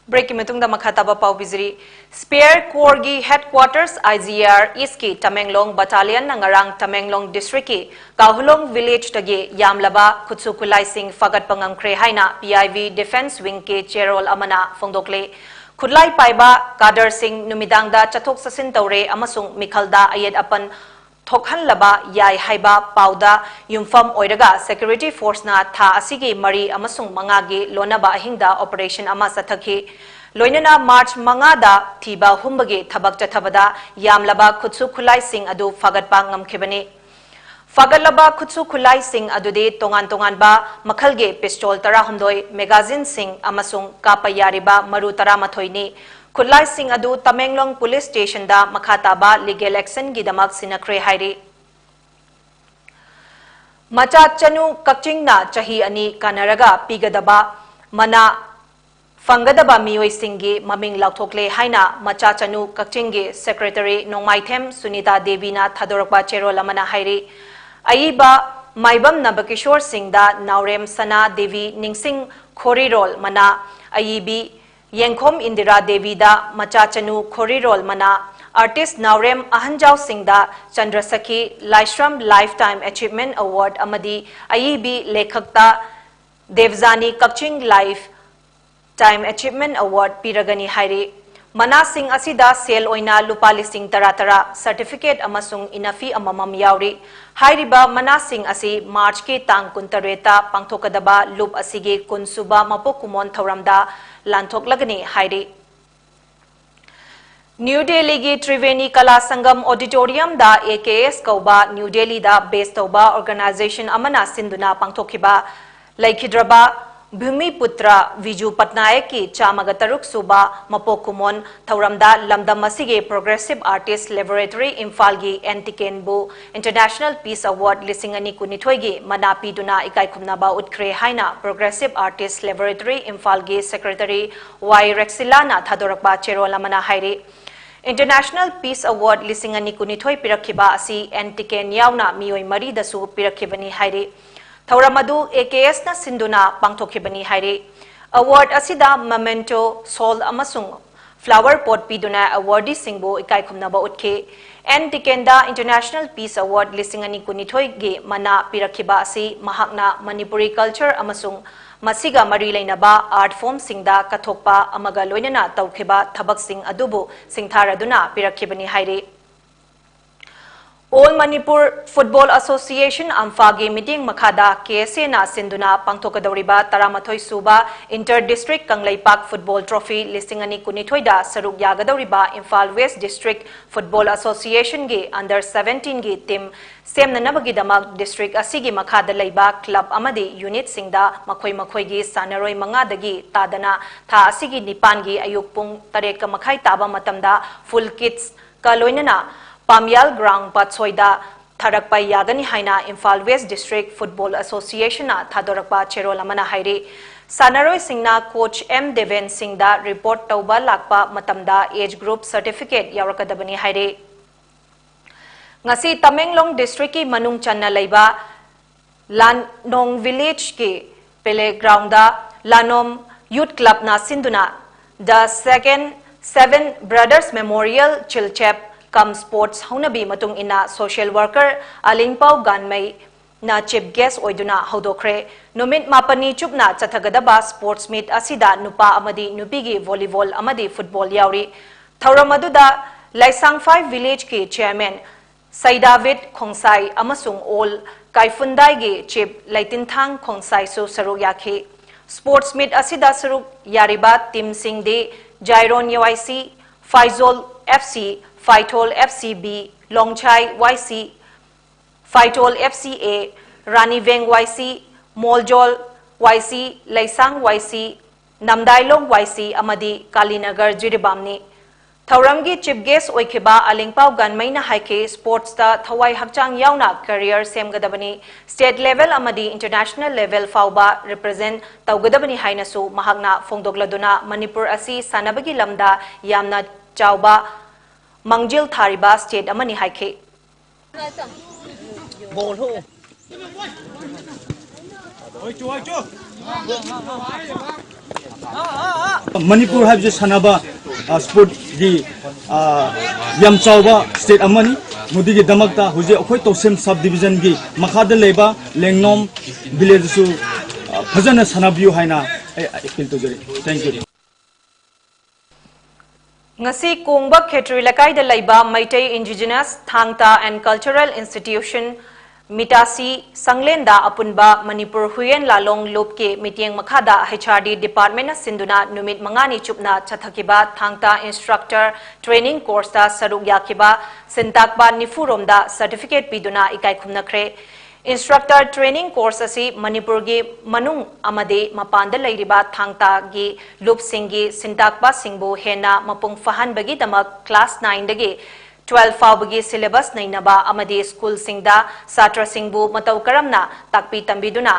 Break ꯀꯤ ꯃꯇꯨꯡꯗ ꯃꯈꯥ ꯇꯥꯕ ꯄꯥꯎ ꯄꯤꯖꯔꯤ꯫ Spear Corps ꯒꯤ headquarters I G R East ꯀꯤ ꯇꯃꯦꯡꯂꯣꯡ battalion ꯅ ꯉꯔꯥꯡ ꯇꯃꯦꯡꯂꯣꯡ district ꯀꯤ ꯀꯥꯍꯨꯂꯣꯡ village ꯗꯒꯤ ꯌꯥꯝꯂꯕ ꯈꯨꯠꯁꯨ ꯈꯨꯠꯂꯥꯏꯁꯤꯡ ꯐꯥꯒꯠꯄ ꯉꯝꯈ꯭ꯔꯦ ꯍꯥꯏꯅ P I V Defence Wing ꯀꯤ ꯆꯦꯔꯣꯜ ꯑꯃꯅ ꯐꯣꯡꯗꯣꯛꯂꯦ꯫ ꯈꯨꯠꯂꯥꯏ ꯄꯥꯏꯕ cadre ꯁꯤꯡ ꯅꯨꯃꯤꯗꯥꯡꯗ ꯆꯠꯊꯣꯛ ꯆꯠꯁꯤꯟ ꯇꯧꯔꯦ ꯑꯃꯁꯨꯡ ꯃꯤꯈꯜꯗ ꯑꯌꯦꯠ ꯑꯄꯟ ꯊꯣꯛꯍꯜꯂꯕ ꯌꯥꯏ ꯍꯥꯏꯕ ꯄꯥꯎꯗ ꯌꯨꯝꯐꯝ ꯑꯣꯏꯔꯒ security force ꯅ ꯊꯥ ꯑꯁꯤꯒꯤ ꯃꯔꯤ ꯑꯃꯁꯨꯡ ꯃꯉꯥꯒꯤ ꯂꯣꯟꯅꯕ ꯑꯍꯤꯡꯗ operation ꯑꯃ ꯆꯠꯊꯈꯤ꯫ ꯂꯣꯏꯅꯅ March ꯃꯉꯥꯗ ꯊꯤꯕ ꯍꯨꯝꯕꯒꯤ ꯊꯕꯛ ꯆꯠꯊꯕꯗ ꯌꯥꯝꯂꯕ ꯈꯨꯠꯁꯨ ꯈꯨꯠꯂꯥꯏꯁꯤꯡ ꯑꯗꯨ ꯐꯥꯒꯠꯄ ꯉꯝꯈꯤꯕꯅꯤ꯫ ꯐꯥꯒꯠꯂꯕ ꯈꯨꯠꯁꯨ ꯈꯨꯠꯂꯥꯏꯁꯤꯡ ꯑꯗꯨꯗꯤ ꯇꯣꯉꯥꯟ ꯇꯣꯉꯥꯟꯕ ꯃꯈꯜꯒꯤ pistol ꯇꯔꯥꯍꯨꯝꯗꯣꯏ, magazine ꯁꯤꯡ ꯑꯃꯁꯨꯡ ꯀꯥꯞꯄ ꯌꯥꯔꯤꯕ ꯃꯔꯨ ꯇꯔꯥꯃꯥꯊꯣꯏꯅꯤ꯫ ꯈꯨꯠꯂꯥꯏꯁꯤꯡ ꯑꯗꯨ ꯇꯃꯦꯡꯂꯣꯡ police station ꯗ ꯃꯈꯥ ꯇꯥꯕ legal action ꯒꯤꯗꯃꯛ ꯁꯤꯟꯅꯈ꯭ꯔꯦ ꯍꯥꯏꯔꯤ꯫ ꯃꯆꯥ ꯆꯅꯨ ꯀꯛꯆꯤꯡꯅ ꯆꯍꯤ ꯑꯅꯤ ꯀꯥꯟꯅꯔꯒ ꯄꯤꯒꯗꯕ ꯃꯅꯥ ꯐꯪꯒꯗꯕ ꯃꯤꯑꯣꯏꯁꯤꯡꯒꯤ ꯃꯃꯤꯡ ꯂꯥꯎꯊꯣꯛꯂꯦ ꯍꯥꯏꯅ ꯃꯆꯥ ꯆꯅꯨ ꯀꯛꯆꯤꯡꯒꯤ secretary ꯅꯣꯡꯃꯥꯏꯊꯦꯝ ꯁꯨꯅꯤꯇꯥ ꯗꯦꯕꯤꯅ ꯊꯥꯗꯣꯔꯛꯄ ꯆꯦꯔꯣꯜ ꯑꯃꯅ ꯍꯥꯏꯔꯤ꯫ ꯑꯏꯕ ꯃꯥꯏꯕꯝ ꯅꯕꯀꯤꯁꯣꯔ ꯁꯤꯡꯗ ꯅꯥꯎꯔꯦꯝ ꯁꯅꯥ ꯗꯦꯕꯤ ꯅꯤꯡꯁꯤꯡ ꯈꯣꯔꯤꯔꯣꯜ ꯃꯅꯥ, ꯑꯏꯕꯤ ꯌꯦꯡꯈꯣꯝ ꯏꯟꯗꯤꯔꯥ ꯗꯦꯕꯤꯗ ꯃꯆꯥ ꯆꯅꯨ ꯈꯣꯔꯤꯔꯣꯜ ꯃꯅꯥ, artist ꯅꯥꯎꯔꯦꯝ ꯑꯍꯟꯖꯥꯎ ꯁꯤꯡꯗ ꯆꯟꯗ꯭ꯔꯁꯈꯤ ꯂꯥꯏꯁ꯭ꯔꯝ lifetime achievement award ꯑꯃꯗꯤ ꯑꯏꯕꯤ ꯂꯦꯈꯛꯇ ꯗꯦꯕꯖꯥꯅꯤ ꯀꯛꯆꯤꯡ lifetime achievement award ꯄꯤꯔꯒꯅꯤ ꯍꯥꯏꯔꯤ꯫ ꯃꯅꯥꯁꯤꯡ ꯑꯁꯤꯗ ꯁꯦꯜ ꯑꯣꯏꯅ ꯂꯨꯄꯥ ꯂꯤꯁꯤꯡ ꯇꯔꯥ ꯇꯔꯥ, certificate ꯑꯃꯁꯨꯡ ꯏꯅꯐꯤ ꯑꯃꯃꯝ ꯌꯥꯎꯔꯤ꯫ ꯍꯥꯏꯔꯤꯕ ꯃꯅꯥꯁꯤꯡ ꯑꯁꯤ March ꯀꯤ ꯇꯥꯡ ꯀꯨꯟꯇꯔꯦꯠꯇ ꯄꯥꯡꯊꯣꯛꯀꯗꯕ ꯂꯨꯞ ꯑꯁꯤꯒꯤ ꯀꯨꯟꯁꯨꯕ ꯃꯄꯣꯛ ꯀꯨꯝꯑꯣꯟ ꯊꯧꯔꯝꯗ ꯂꯥꯟꯊꯣꯛꯂꯒꯅꯤ ꯍꯥꯏꯔꯤ꯫ ꯅ꯭ꯌꯨ ꯗꯦꯜꯂꯤꯒꯤ ꯇ꯭ꯔꯤꯕꯦꯅꯤ ꯀꯂꯥ ꯁꯪꯒꯝ auditorium the A K S ꯀꯧꯕ ꯅ꯭ꯌꯨ ꯗꯦꯜꯂꯤꯗ base ꯇꯧꯕ organization ꯑꯃꯅ ꯁꯤꯟꯗꯨꯅ ꯄꯥꯡꯊꯣꯛꯈꯤꯕ ꯂꯩꯈꯤꯗ꯭ꯔꯕ ꯚꯨꯃꯤꯄꯨꯇ꯭ꯔ ꯕꯤꯖꯨ ꯄꯠꯅꯥꯌꯛꯀꯤ ꯆꯥꯝꯃꯒ ꯇꯔꯨꯛ ꯁꯨꯕ ꯃꯄꯣꯛ ꯀꯨꯝꯑꯣꯟ ꯊꯧꯔꯝꯗ ꯂꯝꯗꯝ ꯑꯁꯤꯒꯤ Progressive Artist Laboratory ꯏꯝꯐꯥꯜꯒꯤ ꯑꯦꯟ ꯇꯤꯀꯦꯟꯕꯨ International Peace Award ꯂꯤꯁꯤꯡ ꯑꯅꯤ ꯀꯨꯟꯅꯤꯊꯣꯏꯒꯤ ꯃꯅꯥ ꯄꯤꯗꯨꯅ ꯏꯀꯥꯏ ꯈꯨꯝꯅꯕ ꯎꯠꯈ꯭ꯔꯦ ꯍꯥꯏꯅ Progressive Artist Laboratory ꯏꯝꯐꯥꯜꯒꯤ secretary ꯋꯥꯏ ꯔꯦꯛꯁꯤꯂꯥꯅ ꯊꯥꯗꯣꯔꯛꯄ ꯆꯦꯔꯣꯜ ꯑꯃꯅ ꯍꯥꯏꯔꯤ꯫ International Peace Award ꯂꯤꯁꯤꯡ ꯑꯅꯤ ꯀꯨꯟꯅꯤꯊꯣꯏ ꯄꯤꯔꯛꯈꯤꯕ ꯑꯁꯤ ꯑꯦꯟ ꯇꯤꯀꯦꯟ ꯌꯥꯎꯅ ꯃꯤꯑꯣꯏ ꯃꯔꯤꯗꯁꯨ ꯄꯤꯔꯛꯈꯤꯕꯅꯤ ꯍꯥꯏꯔꯤ꯫ ꯊꯧꯔꯝ ꯑꯗꯨ A K S ꯅ ꯁꯤꯟꯗꯨꯅ ꯄꯥꯡꯊꯣꯛꯈꯤꯕꯅꯤ ꯍꯥꯏꯔꯤ꯫ Award ꯑꯁꯤꯗ memento, shawl ꯑꯃꯁꯨꯡ flower pot ꯄꯤꯗꯨꯅ awardee ꯁꯤꯡꯕꯨ ꯏꯀꯥꯏꯈꯨꯝꯅꯕ ꯎꯠꯈꯤ꯫ ꯑꯦꯟ ꯇꯤꯀꯦꯟꯗ International Peace Award ꯂꯤꯁꯤꯡ ꯑꯅꯤ ꯀꯨꯟꯅꯤꯊꯣꯏꯒꯤ ꯃꯅꯥ ꯄꯤꯔꯛꯈꯤꯕ ꯑꯁꯤ ꯃꯍꯥꯛꯅ ꯃꯅꯤꯄꯨꯔꯤ culture ꯑꯃꯁꯨꯡ ꯃꯁꯤꯒ ꯃꯔꯤ ꯂꯩꯅꯕ art form ꯁꯤꯡꯗ ꯀꯠꯊꯣꯛꯄ ꯑꯃꯒ ꯂꯣꯏꯅꯅ ꯇꯧꯈꯤꯕ ꯊꯕꯛꯁꯤꯡ ꯑꯗꯨꯕꯨ ꯁꯤꯡꯊꯥꯔꯗꯨꯅ ꯄꯤꯔꯛꯈꯤꯕꯅꯤ ꯍꯥꯏꯔꯤ꯫ All Manipur Football Association, ꯑꯝꯐꯥꯒꯤ ꯃꯤꯠꯌꯦꯡ ꯃꯈꯥꯗ ꯀꯦ ꯑꯦꯁ ꯑꯦꯅ ꯁꯤꯟꯗꯨꯅ ꯄꯥꯡꯊꯣꯛꯀꯗꯧꯔꯤꯕ ꯇꯔꯥꯃꯥꯊꯣꯏ ꯁꯨꯕ Inter District Kangleipak Football Trophy ꯂꯤꯁꯤꯡ ꯑꯅꯤ ꯀꯨꯟꯅꯤꯊꯣꯏꯗ ꯁꯔꯨꯛ ꯌꯥꯒꯗꯧꯔꯤꯕ Imphal West District Football Association ꯒꯤ under seventeen ꯒꯤ team ꯁꯦꯝꯅꯅꯕꯒꯤꯗꯃꯛ district ꯑꯁꯤꯒꯤ ꯃꯈꯥꯗ ꯂꯩꯕ club ꯑꯃꯗꯤ unit ꯁꯤꯡꯗ ꯃꯈꯣꯏ ꯃꯈꯣꯏꯒꯤ ꯁꯥꯟꯅꯔꯣꯏ ꯃꯉꯥꯗꯒꯤ ꯇꯥꯗꯅ ꯊꯥ ꯑꯁꯤꯒꯤ ꯅꯤꯄꯥꯟꯒꯤ ꯑꯌꯨꯛ ꯄꯨꯡ ꯇꯔꯦꯠꯀ ꯃꯈꯥꯏ ꯇꯥꯕ ꯃꯇꯝꯗ full kits ꯀ ꯂꯣꯏꯅꯅ ꯄꯥꯝꯌꯥꯜ ground ꯄꯥꯠꯁꯣꯏꯗ ꯊꯥꯔꯛꯄ ꯌꯥꯒꯅꯤ ꯍꯥꯏꯅ Imphal West District Football Association ꯅ ꯊꯥꯗꯣꯔꯛꯄ ꯆꯦꯔꯣꯜ ꯑꯃꯅ ꯍꯥꯏꯔꯤ꯫ ꯁꯥꯟꯅꯔꯣꯏꯁꯤꯡꯅ coach ꯑꯦꯝ ꯗꯦꯕꯦꯟ ꯁꯤꯡꯗ report ꯇꯧꯕ ꯂꯥꯛꯄ ꯃꯇꯝꯗ age group certificate ꯌꯥꯎꯔꯛꯀꯗꯕꯅꯤ ꯍꯥꯏꯔꯤ꯫ ꯉꯁꯤ ꯇꯃꯦꯡꯂꯣꯡ district ꯀꯤ ꯃꯅꯨꯡ ꯆꯟꯅ ꯂꯩꯕ ꯂꯥꯅꯣꯡ village ꯀꯤ playground ꯗ ꯂꯥꯅꯣꯝ Youth Club ꯅ ꯁꯤꯟꯗꯨꯅ The Second Seven Brothers Memorial Chilchep cum Sports ꯍꯧꯅꯕꯤ ꯃꯇꯨꯡ ꯏꯟꯅ social worker ꯑꯂꯤꯡꯄꯥꯎ ꯒꯥꯟꯃꯩ ꯅ chief guest ꯑꯣꯏꯗꯨꯅ ꯍꯧꯗꯣꯛꯈ꯭ꯔꯦ꯫ ꯅꯨꯃꯤꯠ ꯃꯥꯄꯟꯅꯤ ꯆꯨꯞꯅ ꯆꯠꯊꯒꯗꯕ sports meet ꯑꯁꯤꯗ ꯅꯨꯄꯥ ꯑꯃꯗꯤ ꯅꯨꯄꯤꯒꯤ volleyball ꯑꯃꯗꯤ football ꯌꯥꯎꯔꯤ꯫ ꯊꯧꯔꯝ ꯑꯗꯨꯗ ꯂꯥꯏꯁꯥꯡꯐꯥꯏ village ꯀꯤ chairman ꯁꯩꯗꯥꯕꯤꯠ ꯈꯣꯡꯁꯥꯏ ꯑꯃꯁꯨꯡ ꯑꯣꯜ ꯀꯥꯏꯐꯨꯟꯗꯥꯏꯒꯤ chief ꯂꯩꯇꯤꯟꯊꯥꯡ ꯈꯣꯡꯁꯥꯏꯁꯨ ꯁꯔꯨꯛ ꯌꯥꯈꯤ꯫ Sports meet ꯑꯁꯤꯗ ꯁꯔꯨꯛ ꯌꯥꯔꯤꯕ team ꯁꯤꯡꯗꯤ ꯖꯥꯏꯔꯣꯟ U I C, ꯐꯥꯏꯖꯣꯜ F C, ꯐꯥꯏꯊꯣꯜ F C B, ꯂꯣꯡꯁꯥꯏ ꯋꯥꯏ ꯁꯤ, ꯐꯥꯏꯊꯣꯜ ꯑꯦꯐ ꯁꯤ ꯑꯦ, ꯔꯥꯅꯤꯚꯦꯡ ꯋꯥꯏ ꯁꯤ, ꯃꯣꯜꯖꯣꯜ ꯋꯥꯏ ꯁꯤ, ꯂꯩꯁꯥꯡ ꯋꯥꯏ ꯁꯤ, ꯅꯝꯗꯥꯏꯂꯣꯡ ꯋꯥꯏ ꯁꯤ ꯑꯃꯗꯤ ꯀꯥꯂꯤꯅꯒꯔ ꯖꯤꯔꯤꯕꯥꯝꯅꯤ꯫ ꯊꯧꯔꯝꯒꯤ chief guest ꯑꯣꯏꯈꯤꯕ ꯑꯂꯤꯡꯄꯥꯎ ꯒꯥꯟꯃꯩꯅ ꯍꯥꯏꯈꯤ, sports ꯇ ꯊꯋꯥꯏ ꯍꯛꯆꯥꯡ ꯌꯥꯎꯅ career ꯁꯦꯝꯒꯗꯕꯅꯤ, state level ꯑꯃꯗꯤ international level ꯐꯥꯎꯕ represent ꯇꯧꯒꯗꯕꯅꯤ ꯍꯥꯏꯅꯁꯨ ꯃꯍꯥꯛꯅ ꯐꯣꯡꯗꯣꯛꯂꯗꯨꯅ ꯃꯅꯤꯄꯨꯔ ꯑꯁꯤ ꯁꯥꯟꯅꯕꯒꯤ ꯂꯝꯗ ꯌꯥꯝꯅ ꯆꯥꯎꯕ ꯃꯥꯡꯖꯤꯜ ꯊꯥꯔꯤꯕ state ꯑꯃꯅꯤ ꯍꯥꯏꯈꯤ꯫ Ball ho. Oi, chu, oi, chu. Manipur ꯍꯥꯏꯕꯁꯦ ꯁꯥꯟꯅꯕ, ꯑ, sportꯀꯤ, ꯑ, ꯌꯥꯝ ꯆꯥꯎꯕ state ꯑꯃꯅꯤ꯫ ꯃꯗꯨꯒꯤꯗꯃꯛꯇ ꯍꯧꯖꯤꯛ ꯑꯩꯈꯣꯏ ꯇꯧꯁꯦꯝ sub divisionꯒꯤ ꯃꯈꯥꯗ ꯂꯩꯕ ꯂꯦꯡꯅꯣꯝ villageꯇꯁꯨ, ꯑ, ꯐꯖꯅ ꯁꯥꯟꯅꯕꯤꯌꯨ ꯍꯥꯏꯅ ꯑꯩ appeal ꯇꯧꯖꯔꯤ꯫ Thank you꯫ ꯉꯁꯤ ꯀꯣꯡꯕ ꯈꯦꯇ꯭ꯔꯤ ꯂꯩꯀꯥꯏꯗ ꯂꯩꯕ Meitei Indigenous Thangta and Cultural Institution, ꯃꯤꯇꯥꯁꯤ ꯁꯪꯂꯦꯟꯗ ꯑꯄꯨꯟꯕ ꯃꯅꯤꯄꯨꯔ ꯍꯨꯏꯌꯦꯟ ꯂꯥꯂꯣꯡ ꯂꯨꯞꯀꯤ ꯃꯤꯠꯌꯦꯡ ꯃꯈꯥꯗ H R D departmentꯅ ꯁꯤꯟꯗꯨꯅ ꯅꯨꯃꯤꯠ ꯃꯉꯥꯅꯤ ꯆꯨꯞꯅ ꯆꯠꯊꯈꯤꯕ ꯊꯥꯡꯇꯥ instructor training courseꯇ ꯁꯔꯨꯛ ꯌꯥꯈꯤꯕ ꯁꯤꯟꯇꯥꯛꯄ ꯅꯤꯐꯨ ꯔꯣꯝꯗ certificate ꯄꯤꯗꯨꯅ ꯏꯀꯥꯏ ꯈꯨꯝꯅꯈ꯭ꯔꯦ꯫ Instructor training course ꯑꯁꯤ ꯃꯅꯤꯄꯨꯔꯒꯤ ꯃꯅꯨꯡ ꯑꯃꯗꯤ ꯃꯄꯥꯟꯗ ꯂꯩꯔꯤꯕ ꯊꯥꯡꯇꯥꯒꯤ ꯂꯨꯞꯁꯤꯡꯒꯤ ꯁꯤꯟꯇꯥꯛꯄꯁꯤꯡꯕꯨ ꯍꯦꯟꯅ ꯃꯄꯨꯡ ꯐꯥꯍꯟꯕꯒꯤꯗꯃꯛ class nineꯗꯒꯤ twelve ꯐꯥꯎꯕꯒꯤ syllabus ꯅꯩꯅꯕ ꯑꯃꯗꯤ schoolꯁꯤꯡꯗ ꯁꯥꯇ꯭ꯔꯁꯤꯡꯕꯨ ꯃꯇꯧ ꯀꯔꯝꯅ ꯇꯥꯛꯄꯤ ꯇꯝꯕꯤꯗꯨꯅ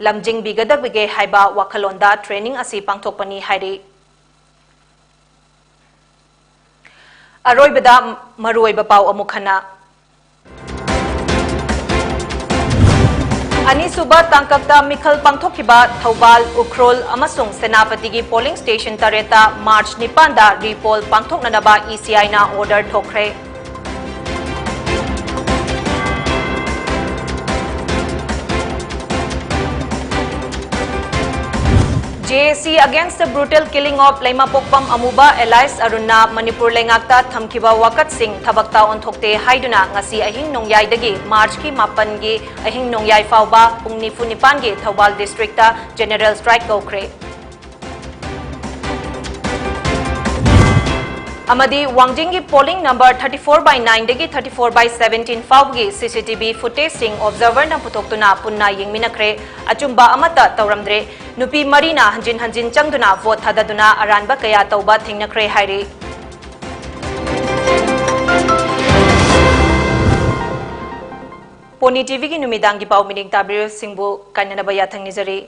ꯂꯝꯖꯤꯡꯕꯤꯒꯗꯕꯒꯦ ꯍꯥꯏꯕ ꯋꯥꯈꯜꯂꯣꯟꯗ training ꯑꯁꯤ ꯄꯥꯡꯊꯣꯛꯄꯅꯤ ꯍꯥꯏꯔꯤ꯫ ꯑꯔꯣꯏꯕꯗ ꯃꯔꯨꯑꯣꯏꯕ ꯄꯥꯎ ꯑꯃꯨꯛ ꯍꯟꯅ꯫ ꯑꯅꯤꯁꯨꯕ ꯇꯥꯡꯀꯛꯇ ꯃꯤꯈꯜ ꯄꯥꯡꯊꯣꯛꯈꯤꯕ ꯊꯧꯕꯥꯜ, ꯎꯈ꯭ꯔꯨꯜ ꯑꯃꯁꯨꯡ ꯁꯦꯅꯥꯄꯇꯤꯒꯤ polling station ꯇꯔꯦꯠꯇ March ꯅꯤꯄꯥꯟꯗ repoll ꯄꯥꯡꯊꯣꯛꯅꯅꯕ E C Iꯅ order ꯊꯣꯛꯈ꯭ꯔꯦ꯫ J A C against the brutal killing of ꯂꯩꯃꯄꯣꯛꯄꯝ ꯑꯃꯨꯕ alias ꯑꯔꯨꯟꯅ ꯃꯅꯤꯄꯨꯔ ꯂꯩꯉꯥꯛꯇ ꯊꯝꯈꯤꯕ ꯋꯥꯀꯠꯁꯤꯡ ꯊꯕꯛꯇ ꯑꯣꯟꯊꯣꯛꯇꯦ ꯍꯥꯏꯗꯨꯅ ꯉꯁꯤ ꯑꯍꯤꯡ ꯅꯣꯡꯌꯥꯏꯗꯒꯤ Marchꯀꯤ ꯃꯥꯄꯟꯒꯤ ꯑꯍꯤꯡ ꯅꯣꯡꯌꯥꯏ ꯐꯥꯎꯕ ꯄꯨꯡ ꯅꯤꯐꯨ ꯅꯤꯄꯥꯟꯒꯤ ꯊꯧꯕꯥꯜ districtꯇ general strike ꯀꯧꯈ꯭ꯔꯦ꯫ ꯑꯃꯗꯤ ꯋꯥꯡꯖꯤꯡꯒꯤ polling number thirty four by nineꯗꯒꯤ thirty four by seventeen ꯐꯥꯎꯕꯒꯤ C C T V footageꯁꯤꯡ observerꯅ ꯄꯨꯊꯣꯛꯇꯨꯅ ꯄꯨꯟꯅ ꯌꯦꯡꯃꯤꯟꯅꯈ꯭ꯔꯦ꯫ ꯑꯆꯨꯝꯕ ꯑꯃꯠꯇ ꯇꯧꯔꯝꯗ꯭ꯔꯦ꯫ ꯅꯨꯄꯤ ꯃꯔꯤꯅ ꯍꯟꯖꯤꯟ ꯍꯟꯖꯤꯟ ꯆꯪꯗꯨꯅ vote ꯊꯥꯗꯗꯨꯅ ꯑꯔꯥꯟꯕ ꯀꯌꯥ ꯇꯧꯕ ꯊꯦꯡꯅꯈ꯭ꯔꯦ ꯍꯥꯏꯔꯤ꯫ ꯄꯣꯅꯤ TVꯒꯤ ꯅꯨꯃꯤꯗꯥꯡꯒꯤ ꯄꯥꯎ ꯃꯤꯅꯤꯡ ꯇꯥꯕꯤꯔꯤꯕꯁꯤꯡꯕꯨ ꯀꯥꯏꯅꯅꯕ ꯌꯥꯊꯪ ꯅꯤꯖꯔꯤ꯫